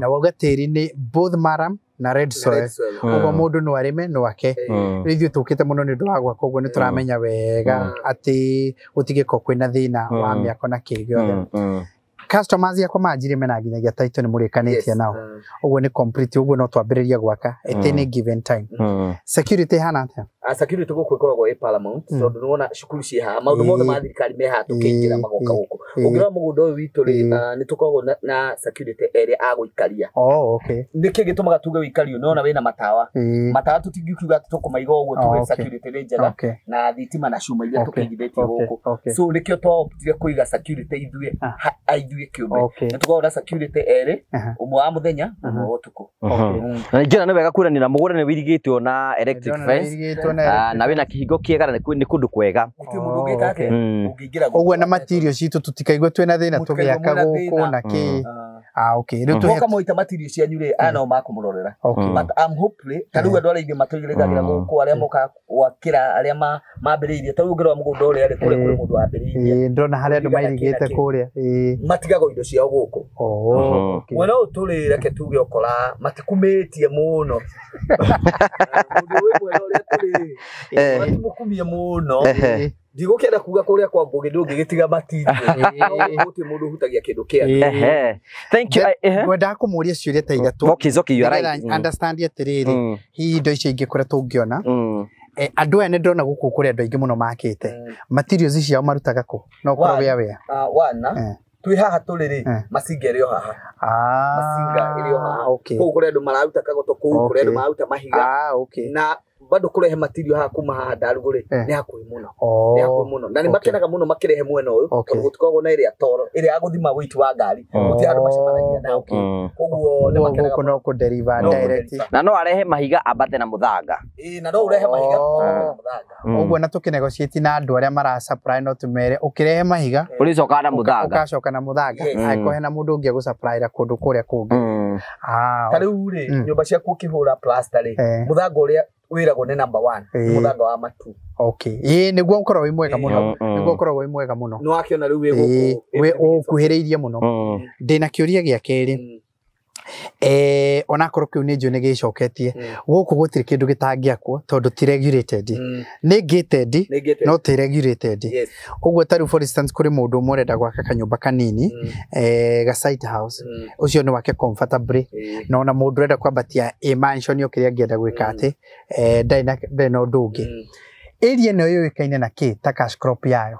Na wauga tĩri nĩ both maram na red soil. Ũguo mũndũ no arĩme no ake. Rĩu ithuĩ tũkĩte mũno nĩ ũndũ wa gwaka ũguo nĩ tũramenya wega atĩ gũtigĩkorwo kwĩna thĩna wa mĩako na kĩ gĩothe. Customers yakwa manjire mena nginyagia title nĩ mũrĩkanĩtie nao. Ũguo nĩ complete, ũguo no twambĩrĩrie gwaka at any given time. Security hana atĩa? Security gũkũ ĩkoragwo ĩ paramount tondũ nĩwona cukuru ciĩ haha, maũndũ mothe ma thirikari me haha tũkĩingĩra magoka gũkũ. Ũngĩrora mũgũnda ũyũ witũ rĩ, nĩ tũkoragwo na security ĩrĩa agũikaria. Oh, okay. Nĩkĩ gĩtũmaga tuge wĩikario? Nĩwona wĩna matawa. Matawa tũtingiuga atĩ tũkũmaiga ũguo tuge security nĩ njega na thitima na cuma iria tũkĩigithĩtie gũkũ. So nĩkĩo twaoptire kũiga security ithuĩ ithuĩ kĩũmbe. Nĩ tũkoragwo na security erĩ, ũmwe wa mũthenya na ũmwe wa ũtukũ. Na ningĩ nĩ wega kuranĩra mũgũnda nĩ wĩirigĩtwo na electric fence. Na wĩna kĩhingo kĩega na nĩ kũndũ kwega. Gũtirĩ mũndũ ũngĩka atĩa ũngĩingĩra gũkũ. Ũguo na material citũ tũtikaigwe twĩna thĩna tũgĩaka gũkũ na kĩ. Ah, okay. Rĩu tũhoka moita material cianyu rĩ, aya nao makũmũrorera. But I'm hopefully ta rĩu andũ arĩa aingĩ matũigĩrĩgagĩra gũkũ, arĩa mokaga gwakĩra, arĩa mambĩrĩirie, ta rĩu ũngĩrora mũgũnda ũrĩa rĩ, kũrĩa kũrĩ mũndũ wambĩrĩirie. Ndĩrona harĩa andũ mairigĩte kũrĩa. Matigagwo indo ciao gũkũ. Mwena ũyũ tũrĩ reke tuge ũkora matikumĩtie mũno. Mũndũ wĩ mwena ũrĩa tũrĩ matimũkumie mũno. Ndigũkĩenda kuga kũrĩa kwa Ngũgĩ ndũngĩgĩtiga material. Gũtirĩ mũndũ ũhutagia kĩndũ kĩa. Thank you. Ngwendaga kũmũria ciũria ta ithatũ. Okay, it's okay, you are right. Understand atĩrĩrĩ, hihi indo icio ingĩ kũrĩa tũngĩona. Andũ aya nĩ ndĩrona gũkũ kũrĩ andũ aingĩ mũno makĩte. Materials ciao marutaga kũ? No ũkorwo wĩ aware. Wana twĩ haha tũrĩ rĩ, macinga ĩrĩ o haha. Macinga ĩrĩ o haha. Kũu kũrĩ andũ mararuta kagoto, kũu kũrĩ andũ mararuta mahiga. Na bado kũrehe material haha kuma haha Ndarugũ rĩ, nĩ hakuhĩ mũno. Nĩ hakuhĩ mũno. Na nĩ makenaga mũno makĩrehe mwena ũyũ, tondũ gũtikoragwo na ĩrĩa toro, ĩrĩa ya gũthima weight wa ngari. Gũtirĩ andũ macemanagia nao. Koguo nĩ makenaga gũkũ no kũ deliver direct. Na no arehe mahiga ambate na mũthanga. Ĩĩ, na no ũrehe mahiga ambate na mũthanga. Ũguo na tũkĩnegotiate na andũ arĩa mara supply no tũmere ũkĩrehe mahiga ũrĩcokaga na mũthanga. Ũgacoka na mũthanga. Angĩkorwo hena mũndũ ũngĩ agũsupplyra kũndũ kũrĩa kũngĩ. Ta rĩu rĩ, nyũmba ciaku ũkĩhũra plaster rĩ, mũthanga ũrĩa wĩragwo nĩ number 1, mũthanga wa matu. Okay. Ĩĩ, nĩguo ũkoragwo wĩ mwega mũno. Nĩguo ũkoragwo wĩ mwega mũno. Nĩ wakĩona rĩu wĩ gũkũ. Wĩ ũkuhĩrĩirie mũno. Ndĩna kĩũria gĩa kerĩ. Onakorwo kĩu nĩ njũĩ nĩ gĩcoketie. Gũkũ gũtirĩ kĩndũ gĩtangĩakwo tondũ ti regulated. Nĩ gated, no ti regulated. Ũguo ta rĩu for instance kũrĩ mũndũ ũmwe ũrenda gwaka kanyũmba kanini, ga site house. Ũcio nĩ wake comfortably. Na ona mũndũ ũrenda kwambatia a mansion o kĩrĩa angĩenda gwĩka atĩ, ndarĩ na ũndũ ũngĩ. Area ĩno yũĩkaine na kĩ ta cash crop yayo?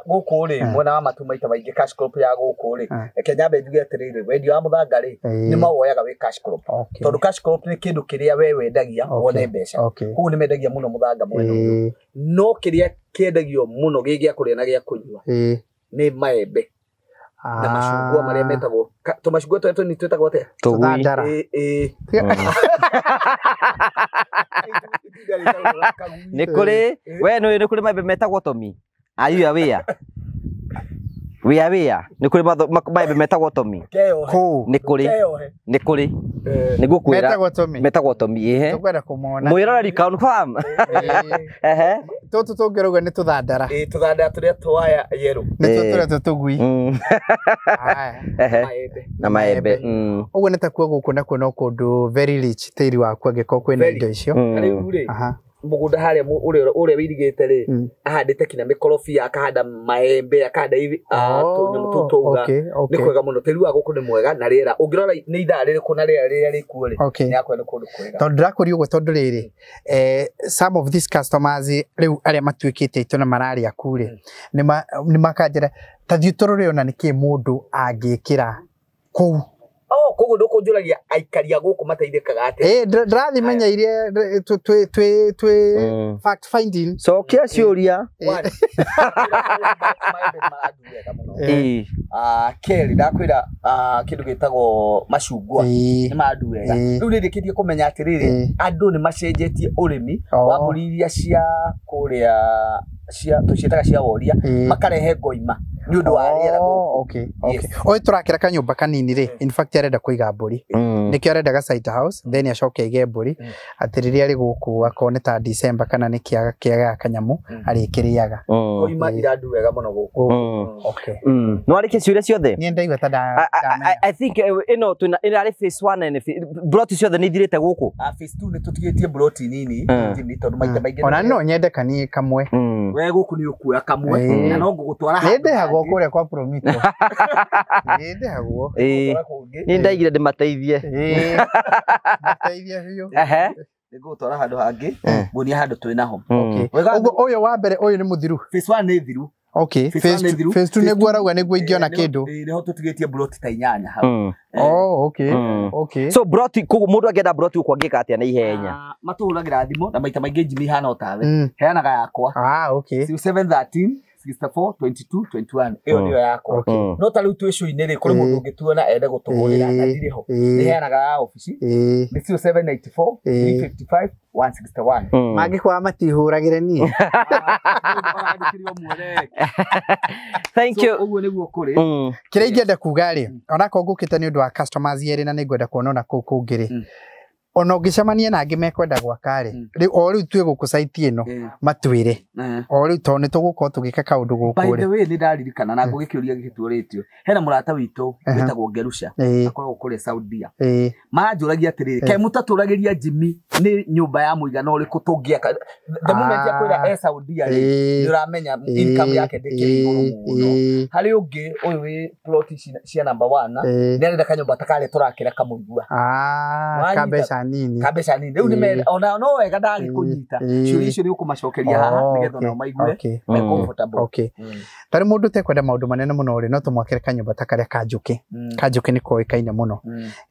Gũkũ rĩ, mwena wa matu maita maingĩ cash crop ya gũkũ rĩ, reke nyambe njuge atĩrĩrĩ, wendia wa mũthanga rĩ, nĩ mawoyaga wĩ cash crop. Tondũ cash crop nĩ kĩndũ kĩrĩa we wendagia wone mbeca. Koguo nĩ mendagia mũno mũthanga mwena ũyũ. No kĩrĩa kĩendagio mũno gĩ gĩa kũrĩa na gĩa kũnyua nĩ maembe na macungwa marĩa metagwo tũmacungwa tũrĩa tũnini twĩtagwo atĩa? Tũthandara. Nĩ kũrĩ we nĩ kũrĩ maembe metagwo tomi. Are you aware? We are aware. Nĩ kũrĩ maembe metagwo tomi. Nĩ kũrĩ. Nĩ kũrĩ. Nĩ ngũkwĩra. Metagwo tomi. Metagwo tomi, ĩhe. Tũkwenda kũmona. Mwĩroreri confirm. Ehe. Tũtũ tũngĩrauga nĩ tũthandara. Ĩĩ, tũthandara tũrĩa twaya yerũ. Nĩtuo tũrĩa tũtũgui. Ehe. Na maembe. Ũguo nĩ takuo gũkũ nakuo no kũndũ very rich tĩri waku angĩkorwo kwĩna indo icio. Rĩu rĩ, mũgũnda harĩa ũrĩa wĩirigĩte rĩ, ahandĩte kinya mĩkorobia, akahanda maembe, akahanda tũnyamũ tũu tũuga. Nĩ kwega mũno, tĩri wa gũkũ nĩ mwega na rĩera. Ũngĩrora nĩ ithaa rĩrĩkũ na rĩera rĩrĩa rĩkuo rĩ, nĩ hakuhĩ nĩ kũndũ kwega. Tondũ ndĩrakũria ũguo tondũ rĩrĩ, some of these customers rĩu arĩa matuĩkĩte aitũ na mararĩa ku rĩ, nĩ makanjĩra ta thiĩ tũrore ona nĩkĩ mũndũ angĩkĩra kũu. Koguo ndũkũnjũragia aikari a gũkũ mateithĩkaga atĩa? Ĩĩ, ndĩrathimenya iria twĩ fact finding. Cokia ciũria. Kerĩ ndakwĩra kĩndũ gĩtagwo macungwa nĩ marandu wega. Rĩu nĩ ndĩkĩtie kũmenya atĩrĩrĩ, andũ nĩ macenjetie ũrĩmi wa mbũri iria cia kũrĩa cia tũciĩtaga cia woria, makarehe ngoima nĩ ũndũ wa rĩera gũkũ. Okay, okay. Ũyũ tũrakĩra kanyũmba kanini rĩ, in fact arenda kũiga mbũri. Nĩkĩo arenda ga site house, then acoke aige mbũri, atĩ rĩrĩa arĩ gũkũ akorwo nĩ ta December kana nĩ kĩaga kĩaga kanyamũ arĩkĩrĩaga. Ngoima irandu wega mũno gũkũ. Okay. No arĩkie ciũria ciothe? Niĩ ndaigua ta ndamenya. I think ĩno twĩna ĩrarĩ phase 1 and broti ciothe nĩ ithirĩte gũkũ. Phase 2 nĩ tũtigĩtie broti nini Jimmy, tondũ maita maingĩ ona no nyende kanie kamwe. We gũkũ nĩ ũkuoya kamwe na no ngũgũtwara handũ. Nĩ ndĩhagwo Ndĩhagwo kũrĩa kwa Promito. Ndĩhagwo. Ni ndaigire ndimateithie. Mateithie biũ. Nĩngũgũtwara handũ hangĩ, nguonia handũ twĩ naho. Okay. Ũguo ũyũ wa mbere ũyũ nĩ mũthiru. Phase 1 nĩ thiru. Okay. Phase 2 nĩguo arauga nĩguo ingĩona kĩndũ. Nĩho tũtigĩtie broti ta 8 hau. Oh, okay. Okay. So broti koguo mũndũ angĩenda broti gũkũ angĩka atĩa na ihenya? Matũhũragĩra thimũ na maita maingĩ Jimmy hana o tawe. Heanaga yakwa. Ah, okay. 0713 64 22 21 ĩyo nĩyo yakwa. No ta rĩu twĩ show-inĩ rĩ, kũrĩ mũndũ ũngĩtuona ende gũtũhũrĩra na ndirĩ ho. Nĩheanaga ya obici. Nĩ 0794 355 161. Mangĩkwaga matihũragĩre niĩ. Thank you. Ũguo nĩguo kũrĩ. Kĩrĩa ingĩenda kuga rĩ, onakorwo ngũkĩte nĩ ũndũ wa customers erĩ na nĩngwenda kuona ona kũu kũngĩ rĩ, ona ũngĩcemania na angĩ mekwenda gwaka rĩ, rĩu o rĩu twĩ gũkũ site ĩno matwĩre o rĩu tondũ nĩ tũgũkorwo tũgĩka kaũndũ gũkũ By the rĩ. way, nĩ ndaririkana na ngũgĩkĩũria gĩgĩtuũrĩtio hena mũrata witũ wĩtagwo Ngerusha akoragwo kũrĩa Saudia. Maranjũragia atĩrĩrĩ, kaĩ mũtatũragĩria Jimmy nĩ nyũmba ya mũigana ũrĩkũ tũngĩaka? The moment akwĩra e Saudia rĩ, nĩ ũramenya income yake ndĩkĩrĩ igũrũ mũno. Harĩ ũngĩ ũyũ wĩ plot cia number 1 nĩ arenda kanyũmba ta karĩa tũrakĩra kamũigua. Ka mbeca nini. Ka mbeca nini. Rĩu nĩ ona no wega ndagĩkũnyita. Ciũria icio nĩ ũkũmacokeria haha nĩgetha onao maigue me comfortable. Okay. Tarĩ mũndũ ũtekwenda maũndũ manene mũno rĩ, no tũmwakĩre kanyũmba ta karĩa ka Njũkĩ. Ka Njũkĩ nĩ koĩkaine mũno.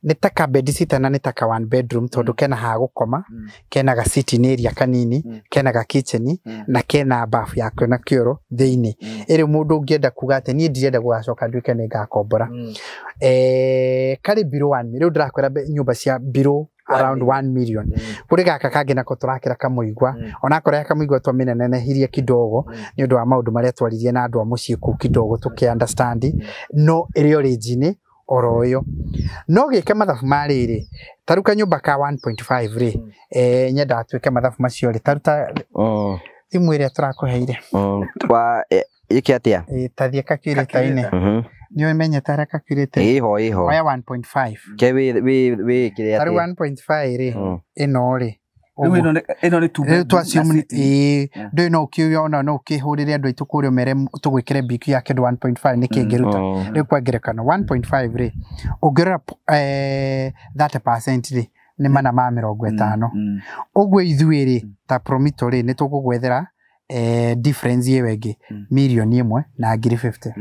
Nĩ ta ka bed sitter na nĩ ta ka one bedroom tondũ kena ha gũkoma, kena ga sitting area kanini, kena ga kitchen na kena bafu yakio na kĩoro thĩinĩ. Ĩrĩ mũndũ ũngĩenda kuga atĩ niĩ ndirenda gũgacoka nduĩke nĩ ngakombora. Karĩ below 1 rĩu ndĩrakwĩra nyũmba cia below around 1 million. Kũrĩ gaka kangĩ nako tũrakĩra kamũigua, onakorwo kamũigua twamĩnenehirie kidogo nĩ ũndũ wa maũndũ marĩa twaririe na andũ a mũciĩ kũu kidogo tũkĩ understand, no ĩrĩ o range-inĩ oro ĩyo. No gĩke mathabu ma rĩrĩ, ta rĩu kanyũmba ka 1.5 rĩ, nyendaga twĩke mathabu macio rĩ, ta rĩu ta thimũ ĩrĩa tũrakũheire. Ĩke atĩa? Ta thiĩ calculator-inĩ. Nĩ ũmenyete harĩa calculator? Ĩho ĩho. Oya 1.5. Ke wĩ kĩrĩa atĩa? Ta rĩu 1.5 rĩ, ĩno rĩ. Rĩu ĩno nĩ two bedroom. Rĩu ndũĩ no ũkĩona no ũkĩhũrĩre andũ aitũ kũrĩa ũmere tũgwĩkĩre BQ ya kĩndũ 1.5 nĩ kĩngĩruta. Rĩu kwa ngerekano 1.5 rĩ, ũngĩrora 30% rĩ, nĩ 450. Ũguo ithuĩ rĩ, ta Promito rĩ, nĩ tũgũgwethera difference ĩyo ĩngĩ mirioni 1 na ngiri 50.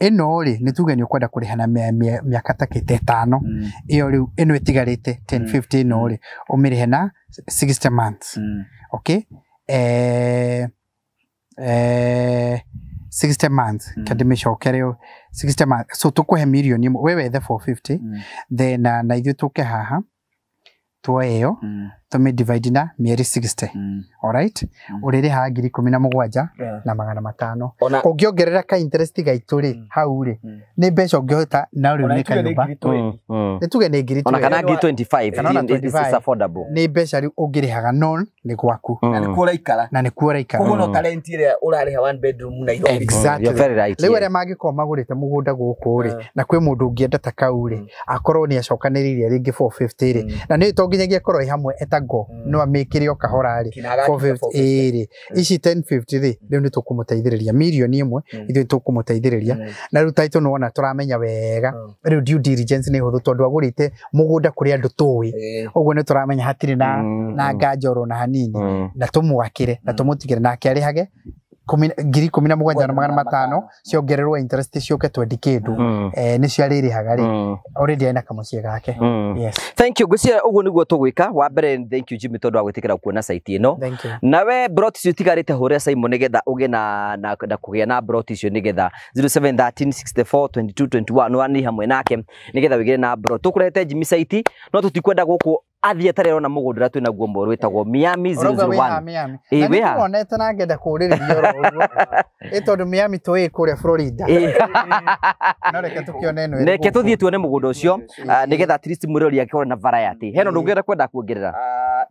Ĩno rĩ, nĩ tuge nĩ ũkwenda kũrĩha na mĩaka ta kĩte 5. Ĩyo rĩu ĩno ĩtigarĩte 1050 ĩno rĩ, ũmĩrĩhe na 60 months. Okay? 60 months. Kandĩmĩcokere 60 months. So tũkũhe mirioni 1, we wethe 450, then na ithuĩ tũke haha tuoe ĩyo tũmĩ divide na mĩeri 60. Alright? Ũrĩrĩhaga ngiri 17 na 500. Ũngĩongerera ka interest gaitũ rĩ, hau rĩ, nĩ mbeca ũngĩhota na rĩu nĩ kanyũmba. Nĩ tuge nĩ ngiri 20. Ona kana ngiri 25. It's affordable. Nĩ mbeca rĩu ũngĩrĩhaga non nĩ gwaku. Na nĩkuo ũraikara. Na nĩkuo ũraikara. Koguo no talent ĩrĩa ũrarĩha one bedroom Nairobi. Exactly. You're very right. Rĩu arĩa mangĩkorwo magũrĩte mũgũnda gũkũ rĩ, na kwĩ mũndũ ũngĩenda ta kau rĩ, akorwo nĩ acokanĩrĩirie rĩngĩ 450 rĩ, na nĩ to nginyagia ĩkorwo ĩ hamwe ĩtagwo no amĩkĩre o kahora rĩ, 450 rĩ, ici 1050 rĩ, rĩu nĩ tũkũmũteithĩrĩria mirioni 1, ithuĩ tũkũmũteithĩrĩria. Na rĩu title nĩwona tũramenya wega, rĩu due diligence nĩ hũthũ tondũ agũrĩte mũgũnda kũrĩ andũ tũĩ, ũguo nĩ tũramenya hatirĩ na nganja oro na hanini, na tũmwakĩre na tũmũtigĩre nake arĩhage ngiri 17 na 500 ciongererwo interest ciũke 20 kĩndũ, nĩcio arĩrĩhaga rĩ, already ena kamũciĩ gake. Yes. Thank you. Ngwĩciria ũguo nĩguo tũgwĩka. Wa mbere thank you Jimmy tondũ wa gwĩtĩkĩra kuona site ĩno. Nawe broti icio itigarĩte hũrĩra Simon nĩgetha ũgĩe na kũgĩa na broti icio nĩgetha 0713 64 22 21 nĩ hamwe nake nĩgetha wĩgĩre na broti. Tũkũrehete Jimmy site no tũtikwenda gũkũ athiĩ atarĩ arona mũgũnda ũrĩa twĩ naguo mwerũ wĩtagwo Miami 001. Ĩ wĩ ha? Nĩwonete na ngenda kũũrĩrĩria oro ũguo. Ĩ tondũ Miami tũĩ kũrĩa Florida. No reke tũkĩone ĩno. Reke tũthiĩ tuone mũgũnda ũcio nĩgetha at least mwĩrori akĩone na variety. Hena ũndũ ũngĩenda kwenda kuongerera?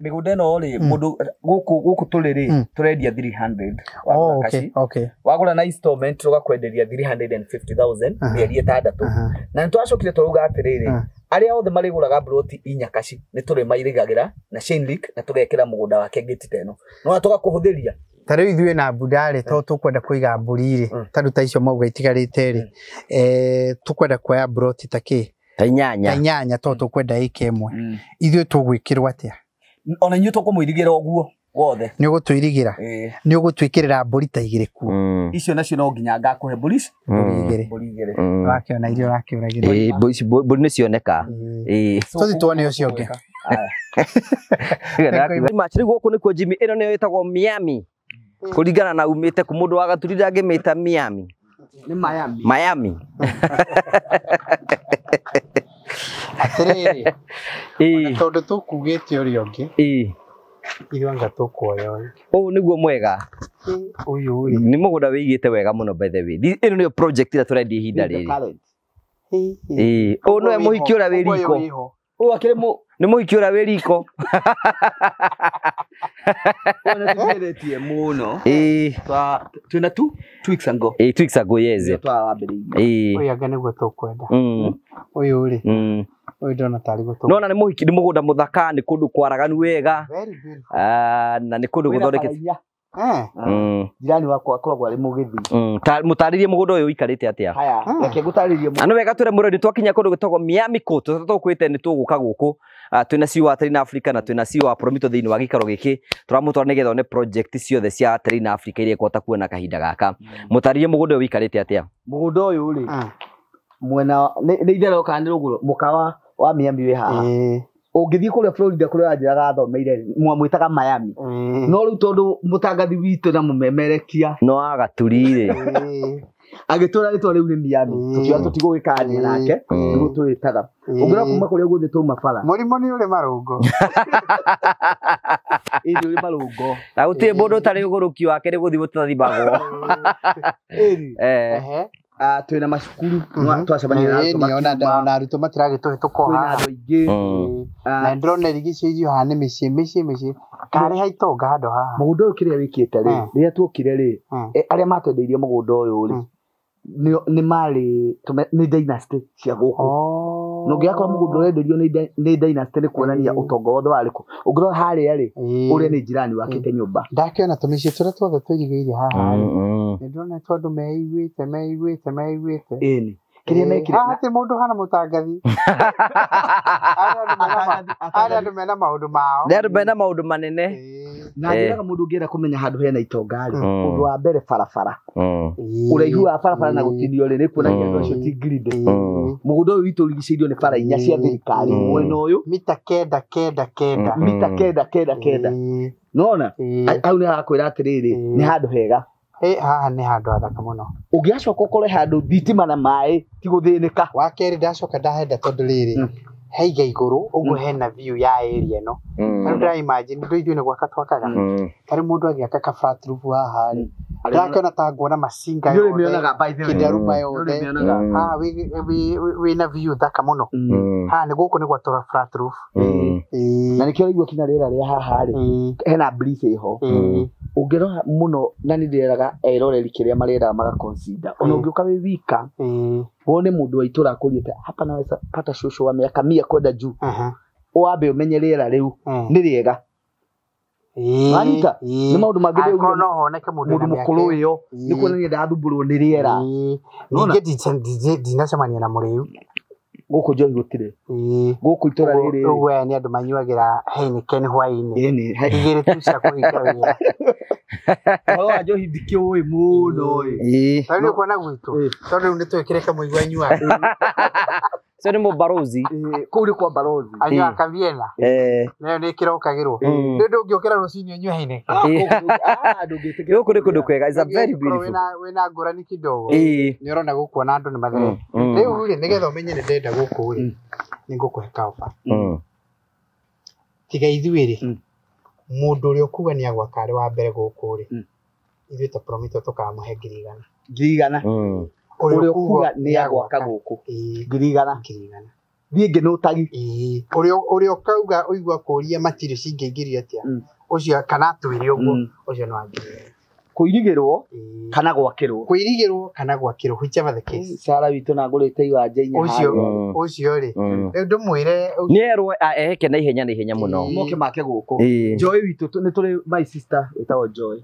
Mĩgũnda ĩno rĩ, mũndũ gũkũ tũrĩ rĩ, tũrendia 300. Oh, okay, okay. Wagũra na installment tũgakwenderia 350,000 mĩeri 6. Na nĩ twacokire tũrauga atĩrĩrĩ, arĩa othe marĩgũraga broti inya kaci nĩ tũrĩmairigagĩra na chain link na tũgekĩra mũgũnda wake gate ta ĩno. No tũgakũhũthĩria. Ta rĩu ithuĩ na mbunda rĩ, to tũkwenda kũiga mbũri rĩ, ta rĩu ta icio mauga itigarĩte rĩ, tũkwenda kuoya mburoti ta kĩ? Ta inyanya. Ta inyanya to tũkwenda ĩka ĩmwe. Ithuĩ tũgwĩkĩrwo atĩa? Ona inyuĩ tũkũmũirigĩra ũguo wothe. Nĩ ũgũtũirigĩra? Nĩ ũgũtwĩkĩrĩra mbũri ta igĩrĩ kuo. Icio nacio no nginya ngakũhe mbũri ici? Mbũri igĩrĩ. Mbũri igĩrĩ. Wakĩona iria ũrakĩũragĩra. Mbũri nĩ cioneka. Tũthiĩ tuone ũcio ũngĩ. Rĩu gũkũ nĩkuo Jimmy, ĩno nĩyo ĩtagwo Miami. Kũringana na umĩte kũ mũndũ wa Gaturi ndangĩmĩta Miami. Nĩ Miami. Miami. Atĩrĩrĩ, tondũ tũkugĩte ũrĩa ũngĩ, ithuĩ anga tũkuoya ũyũ. Ũyũ nĩguo mwega. Ũyũ rĩ. Nĩ mũgũnda wĩigĩte wega mũno by the way. Ĩno nĩyo project ĩrĩa tũrendia ihinda rĩrĩ. Ũyũ nĩwe mũhiki ũrĩa wĩ riko. Ũyũ akĩrĩ mũ Nĩ mũhiki ũrĩa wĩ riko. Ũyũ nĩ tũcenjetie mũno. Twĩna 2 weeks ago. 2 weeks ago, yes. Twambĩrĩirie. Ũyũ anga nĩguo tũkwenda. Ũyũ rĩ. Ũyũ ndona tarĩ guo tũkwenda. Nona nĩ mũhiki, nĩ mũgũnda mũthaka, nĩ kũndũ kwaraganu wega. Na nĩ kũndũ gũthondekete. Jirani wakwa akoragwo arĩ mũgĩthi. Mũtarĩrie mũgũnda ũyũ ũikarĩte atĩa? Haya, reke ngũtarĩrie. Na nĩ wega twĩre mũrori twakinya kũndũ gwĩtagwo Miami Court, tũkwĩte nĩ tũgũka gũkũ. Twĩna CEO wa Terrain Africa na twĩna CEO wa Promito thĩinĩ wa gĩikaro gĩkĩ. Tũramũtwara nĩgetha one project ciothe cia Terrain Africa iria ĩkũhota kuona kahinda gaka. Mũtarĩrie mũgũnda ũyũ ũikarĩte atĩa? Mũgũnda ũyũ rĩ, mwena nĩ itherero kana nĩ rũgũrũ, mũkawa wa Miami wĩ haha. Ũngĩthiĩ kũrĩa Florida kũrĩa wanjĩraga athomeire, mwamwĩtaga Miami. No rĩu tondũ mũtangathi witũ na mũmemerekia no Agaturi rĩ, agĩtwĩra rĩtwa rĩu nĩ Miami, tũkiuga tũtigũgĩkania nake, nĩguo tũwĩtaga. Ũngĩrora kuma kũrĩa guothe twauma bara. Mũrimũ nĩ ũrĩ marũngo. Ĩĩ nĩ ũrĩ marũngo. Na gũtirĩ mũndũ ũtarĩ ũgũrũki wake nĩ gũthiĩ gũtathimagwo. Twĩna macukuru, twacemania na arutwo makiuma. Ona arutwo matiragĩtũhĩtũka o haha. Kwĩna andũ aingĩ. Na ndĩrona irigicĩirio haha nĩ mĩciĩ, mĩciĩ, mĩciĩ. Karĩ ha itonga handũ haha. Mũgũnda ũyũ kĩrĩa wĩkĩte rĩ, rĩrĩa tuokire rĩ, arĩa matwendeirie mũgũnda ũyũ rĩ, nĩ marĩ nĩ dynasty cia gũkũ. Na ũngĩgakora mũgũnda ũrenderio nĩ dynasty nĩ kuonania ũtonga wothe warĩ kũ. Ũngĩrora harĩa rĩ, ũrĩa nĩ jirani wakĩte nyũmba. Ndakĩona tũmĩciĩ tũrĩa tuothe tũirigĩire haha rĩ, nĩ ndĩrona tũ andũ meiguĩte, meiguĩte, meiguĩte. Ĩni. Kĩrĩa mekire. Haha ti mũndũ hana mũtangathi. Arĩa andũ mena maũndũ mao. Nĩ andũ mena maũndũ manene. Na njĩraga mũndũ ũngĩenda kũmenya handũ hena itonga rĩ, ũndũ wa mbere barabara. Ũraihu wa barabara na gũtinio rĩ, nĩ kuonania andũ acio ti greedy. Mũgũnda ũyũ witũ ũrigicĩirio nĩ bara inya cia thirikari mwena ũyũ. Mita 9 9 9. Mita 9 9 9. Nona hau nĩ harakwĩra atĩrĩrĩ, nĩ handũ hega. Haha nĩ handũ hathaka mũno. Ũngĩgacoka ũkore handũ thitima na maĩ ti gũthĩnĩka. Wa kerĩ ndacoka ndahenda tondũ rĩrĩ, haiga igũrũ ũguo hena view ya area ĩno. Ta rĩu ndĩra imagine ndũ ithuĩ nĩ gwaka twakaga. Ta rĩu mũndũ agĩaka ka flat roof haha rĩ, ndakĩona ta nguona macinga yothe, kĩndaruma yothe. Haha wĩna view thaka mũno. Haha nĩ gũkũ nĩ gwatũra flat roof. Na nĩkĩo ũraigua kinya rĩera rĩa haha rĩ, hena breeze ĩho. Ũngĩrora mũno na nĩ ndĩreraga eroreri kĩrĩa marendaga maga consider. Ona ũngĩũka wĩ wika, wone mũndũ wa itũra akũriĩte hapa naweza pata shosho wa miaka 100 kwenda juu. Wambe ũmenye rĩera rĩu nĩ rĩega. Wanyita? Nĩ maũndũ mangĩ ndĩũria. No honeke mũndũ mũkũrũ ĩyo nĩ kuonania ndathumbũrwo nĩ rĩera. Ningĩ ndinacemania na mũrĩu. Gũkũ njohi gũtirĩ. Gũkũ itũra rĩrĩ. Ũguo aya nĩ andũ manyuagĩra Heineken hwaĩ-inĩ. Igĩrĩ tu cia kũhinga wĩra. Ũhoro wa njohi ndikĩũĩ mũno ĩ. Tarĩu nĩ ũkuona gwitũ, tondũ rĩu nĩ twĩkĩre kamũigua anyuaga. Cio nĩ mũbarozi. Kũu nĩ kwa barozi. Anyuaga kaviena. Nayo nĩ ĩkĩrokagĩrwo. Rĩu ndũngĩũkĩra rũcinĩ ũnyue Heineken. Gũkũ nĩ kũndũ kwega. It's a very beautiful. Wĩna ngũrani kidogo. Nĩ ũrona gũkũ ona andũ nĩ matherete. Rĩu rĩ, nĩgetha ũmenye nĩ ndĩrenda gũkũ rĩ, nĩ ngũkũhe kaoba. Tiga ithuĩ rĩ, mũndũ ũrĩa ũkuga nĩ agwaka arĩ wa mbere gũkũ rĩ, ithuĩ ta Promito tũkamũhe 100,000. 100,000. Ũrĩa ũkuga nĩ agwaka gũkũ. 100,000. 100,000. Thiĩ ngĩnũtagi. Ũrĩa ũkauga ũigua kũria matirio cingĩingĩrio atĩa, ũcio kana atwĩre ũguo, ũcio no angĩrĩre. Kũirigĩrwo kana gwakĩrwo. Kũirigĩrwo kana gwakĩrwo, whichever the case. Sara witũ na ngũrĩte iwanja inya harĩa. Ũcio rĩ, rĩu ndũmwĩre. Nĩ erwo eheke na ihenya na ihenya mũno. Moke make gũkũ. Joy witũ nĩ tũrĩ my sister wĩtagwo Joy.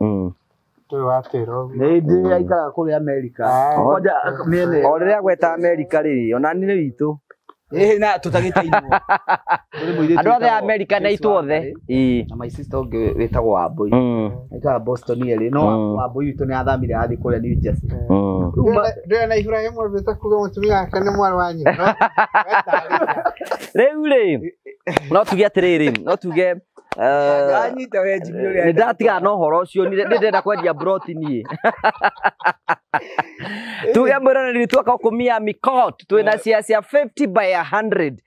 Nĩ ndĩ aikaraga kũrĩa America. Kwanja mĩena O rĩrĩa gweta America rĩ, ona nĩ witũ. Na tũtagĩtainwo. Andũ othe a America na itũ othe. Na my sister ũngĩ wĩtagwo Wambui. Aikaraga Boston erĩ, no Wambui witũ nĩ athamire athiĩ kũrĩa New Jersey. Ndĩrona na Ibrahim wambĩte kuga mũtumia wake nĩ mwarĩ wa nyina. Rĩu rĩ, no tuge atĩrĩrĩ, no tuge nĩ ndatigana na ũhoro ũcio, nĩ ndĩrenda kwendia broti niĩ. Tuge mwĩroreri twaka gũkũ Miami Court, twĩna cia 50 by 100.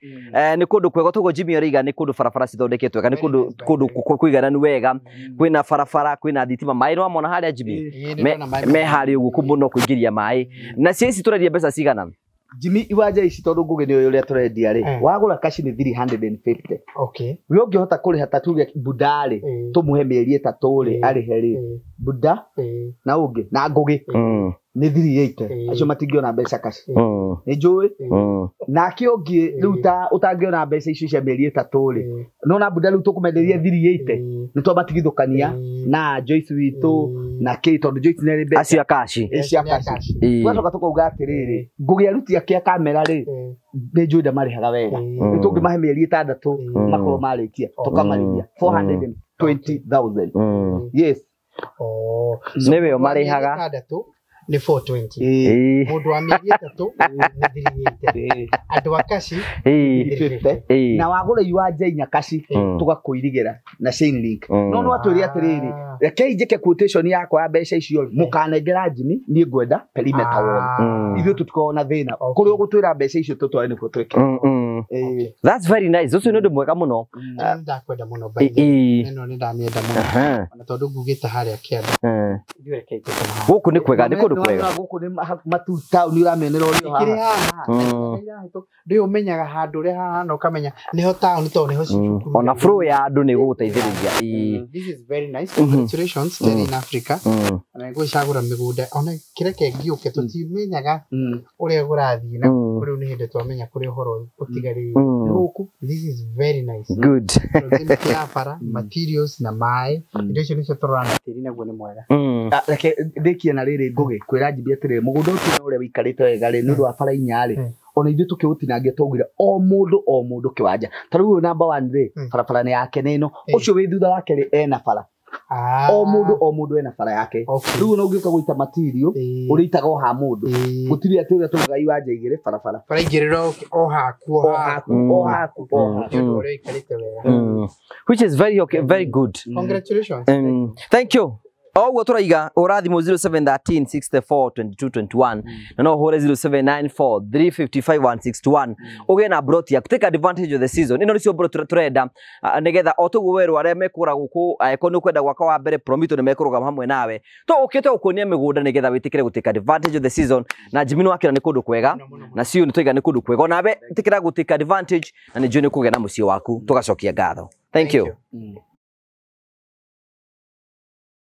Nĩ kũndũ kwega toguo Jimmy Origa, nĩ kũndũ barabara cithondeketwo wega, nĩ kũndũ kũigananu wega, kwĩna barabara, kwĩna thitima, maĩ nĩ wamona harĩa Jimmy me harĩa ũguo kũndũ no kũingĩria maĩ. Na cia ici tũrendia mbeca cigana? Jimmy iwanja ici tondũ Ngũgĩ nĩ ũrĩa tũrendia rĩ, wagũra kaci nĩ 350. Okay. We ũngĩhota kũrĩha ta tuge Buda rĩ, tũmũhe mĩeri 3 rĩ, arĩhe rĩ, Buda na ũngĩ na Ngũgĩ nĩ 380. Acio matingĩona mbeca kaci. Nĩ njũĩ? Nake ũngĩ rĩu ta ũtangĩona mbeca icio cia mĩeri 3 rĩ, no na Buda rĩu tũkũmenderia 380. Nĩ twamatigithũkania na Joyce witũ na Kate, tondũ Joyce nĩ arĩ mbeca. Acio a kaci. Acio a kaci. Twacoka tũkauga atĩrĩrĩ, Ngũgĩ aruti ake a kamera rĩ, nĩ njũĩ ndamarĩhaga wega. Nĩ tũngĩmahe mĩeri 6 makorwo marĩkia, tũkamarĩhia 420,000. Yes. Nĩwe ũmarĩhaga. Nĩ 420. Mũndũ wa mĩeri 3 nĩ 380. Andũ a kaci 350. Na wagũra iwanja inya kaci tũgakũirigĩra na chain link. No no atwĩre atĩrĩrĩ, rekei njĩke quotation yakwa ya mbeca icio, mũkanengera Jimmy, niĩ ngwenda perimeter wall. Ithuĩ tũtikoragwo na thĩna. Kũrĩa ũgũtwĩra mbeca icio tũtware nĩkuo twĩke. That's very nice. Ũcio nĩ ũndũ mwega mũno. Nĩ ndakwenda mũno by the way. Ĩno nĩ ndamĩenda mũno. Ona tondũ ngugĩte harĩa kĩanda. Ithuĩ rekei tũkoma haha. Gũkũ nĩ kwega, nĩ kũndũ kwega. Gũkũ nĩ matu taũni ũramĩonera ũrĩ o haha. Ndĩ ũmenyaga handũ ũrĩa haha na ũkamenya nĩho taũni tondũ nĩho cukuru. Ona flow ya andũ nĩ ĩgũgũteithĩrĩria. This is very nice. Congratulations, Terrain Africa. Ona ngwĩcagũra mĩgũnda ona kĩreke ngĩũke tũtimenyaga ũrĩa kũrathiĩ na rĩu nĩ hĩndĩ twamenya kũrĩa ũhoro ũtigarĩire. Gũkũ this is very nice. Good. Proximity ya bara, materials na maĩ, indo icio nĩcio tũrora na tĩri naguo nĩ mwega. Reke ndĩkie na rĩrĩ Ngũgĩ kwĩra Jimmy atĩrĩrĩ, mũgũnda ũcio ũrĩa wĩikarĩte wega rĩ, nĩ ũndũ wa bara inya rĩ, ona ithuĩ tũkĩũtinangia twaugire o mũndũ kĩwanja. Ta rĩu ũyũ number 1 rĩ, barabara nĩ yake nĩ ĩno, ũcio wĩ thutha wake rĩ ena bara. O mũndũ ena bara yake. Rĩu ona ũngĩũka gũita material, ũrĩitaga o ha mũndũ. Gũtirĩ atĩ ũrĩa tũrugaga iwanja igĩrĩ barabara. Bara igĩrĩ o haku o haku o haku o haku. Nĩ ũndũ ũrĩa ũikarĩte wega. Which is very okay, very good. Congratulations. Thank you. Oguo turaiga ũrathimũ 0713 64 22 21 na no ũhũre 0794 355 161 ũgĩe na broti yaku. Take advantage of the season. Ĩno nĩcio broti tũrenda nĩgetha o toguo werwo arĩa mekũgũra gũkũ, angĩkorwo nĩ ũkwenda gwaka wa mbere Promito nĩ mekũrũgama hamwe nawe. To ũkĩte gũkuonia mĩgũnda nĩgetha wĩtĩkĩre gũ take advantage of the season. Na Jimmy nĩ wakĩra nĩ kũndũ kwega, na Siu nĩ twaiga nĩ kũndũ kwega, onawe ĩtĩkĩra gũ take advantage na nĩ njũĩ nĩ ũkũgĩa na mũciĩ waku. Tũgacokia ngatho. Thank you.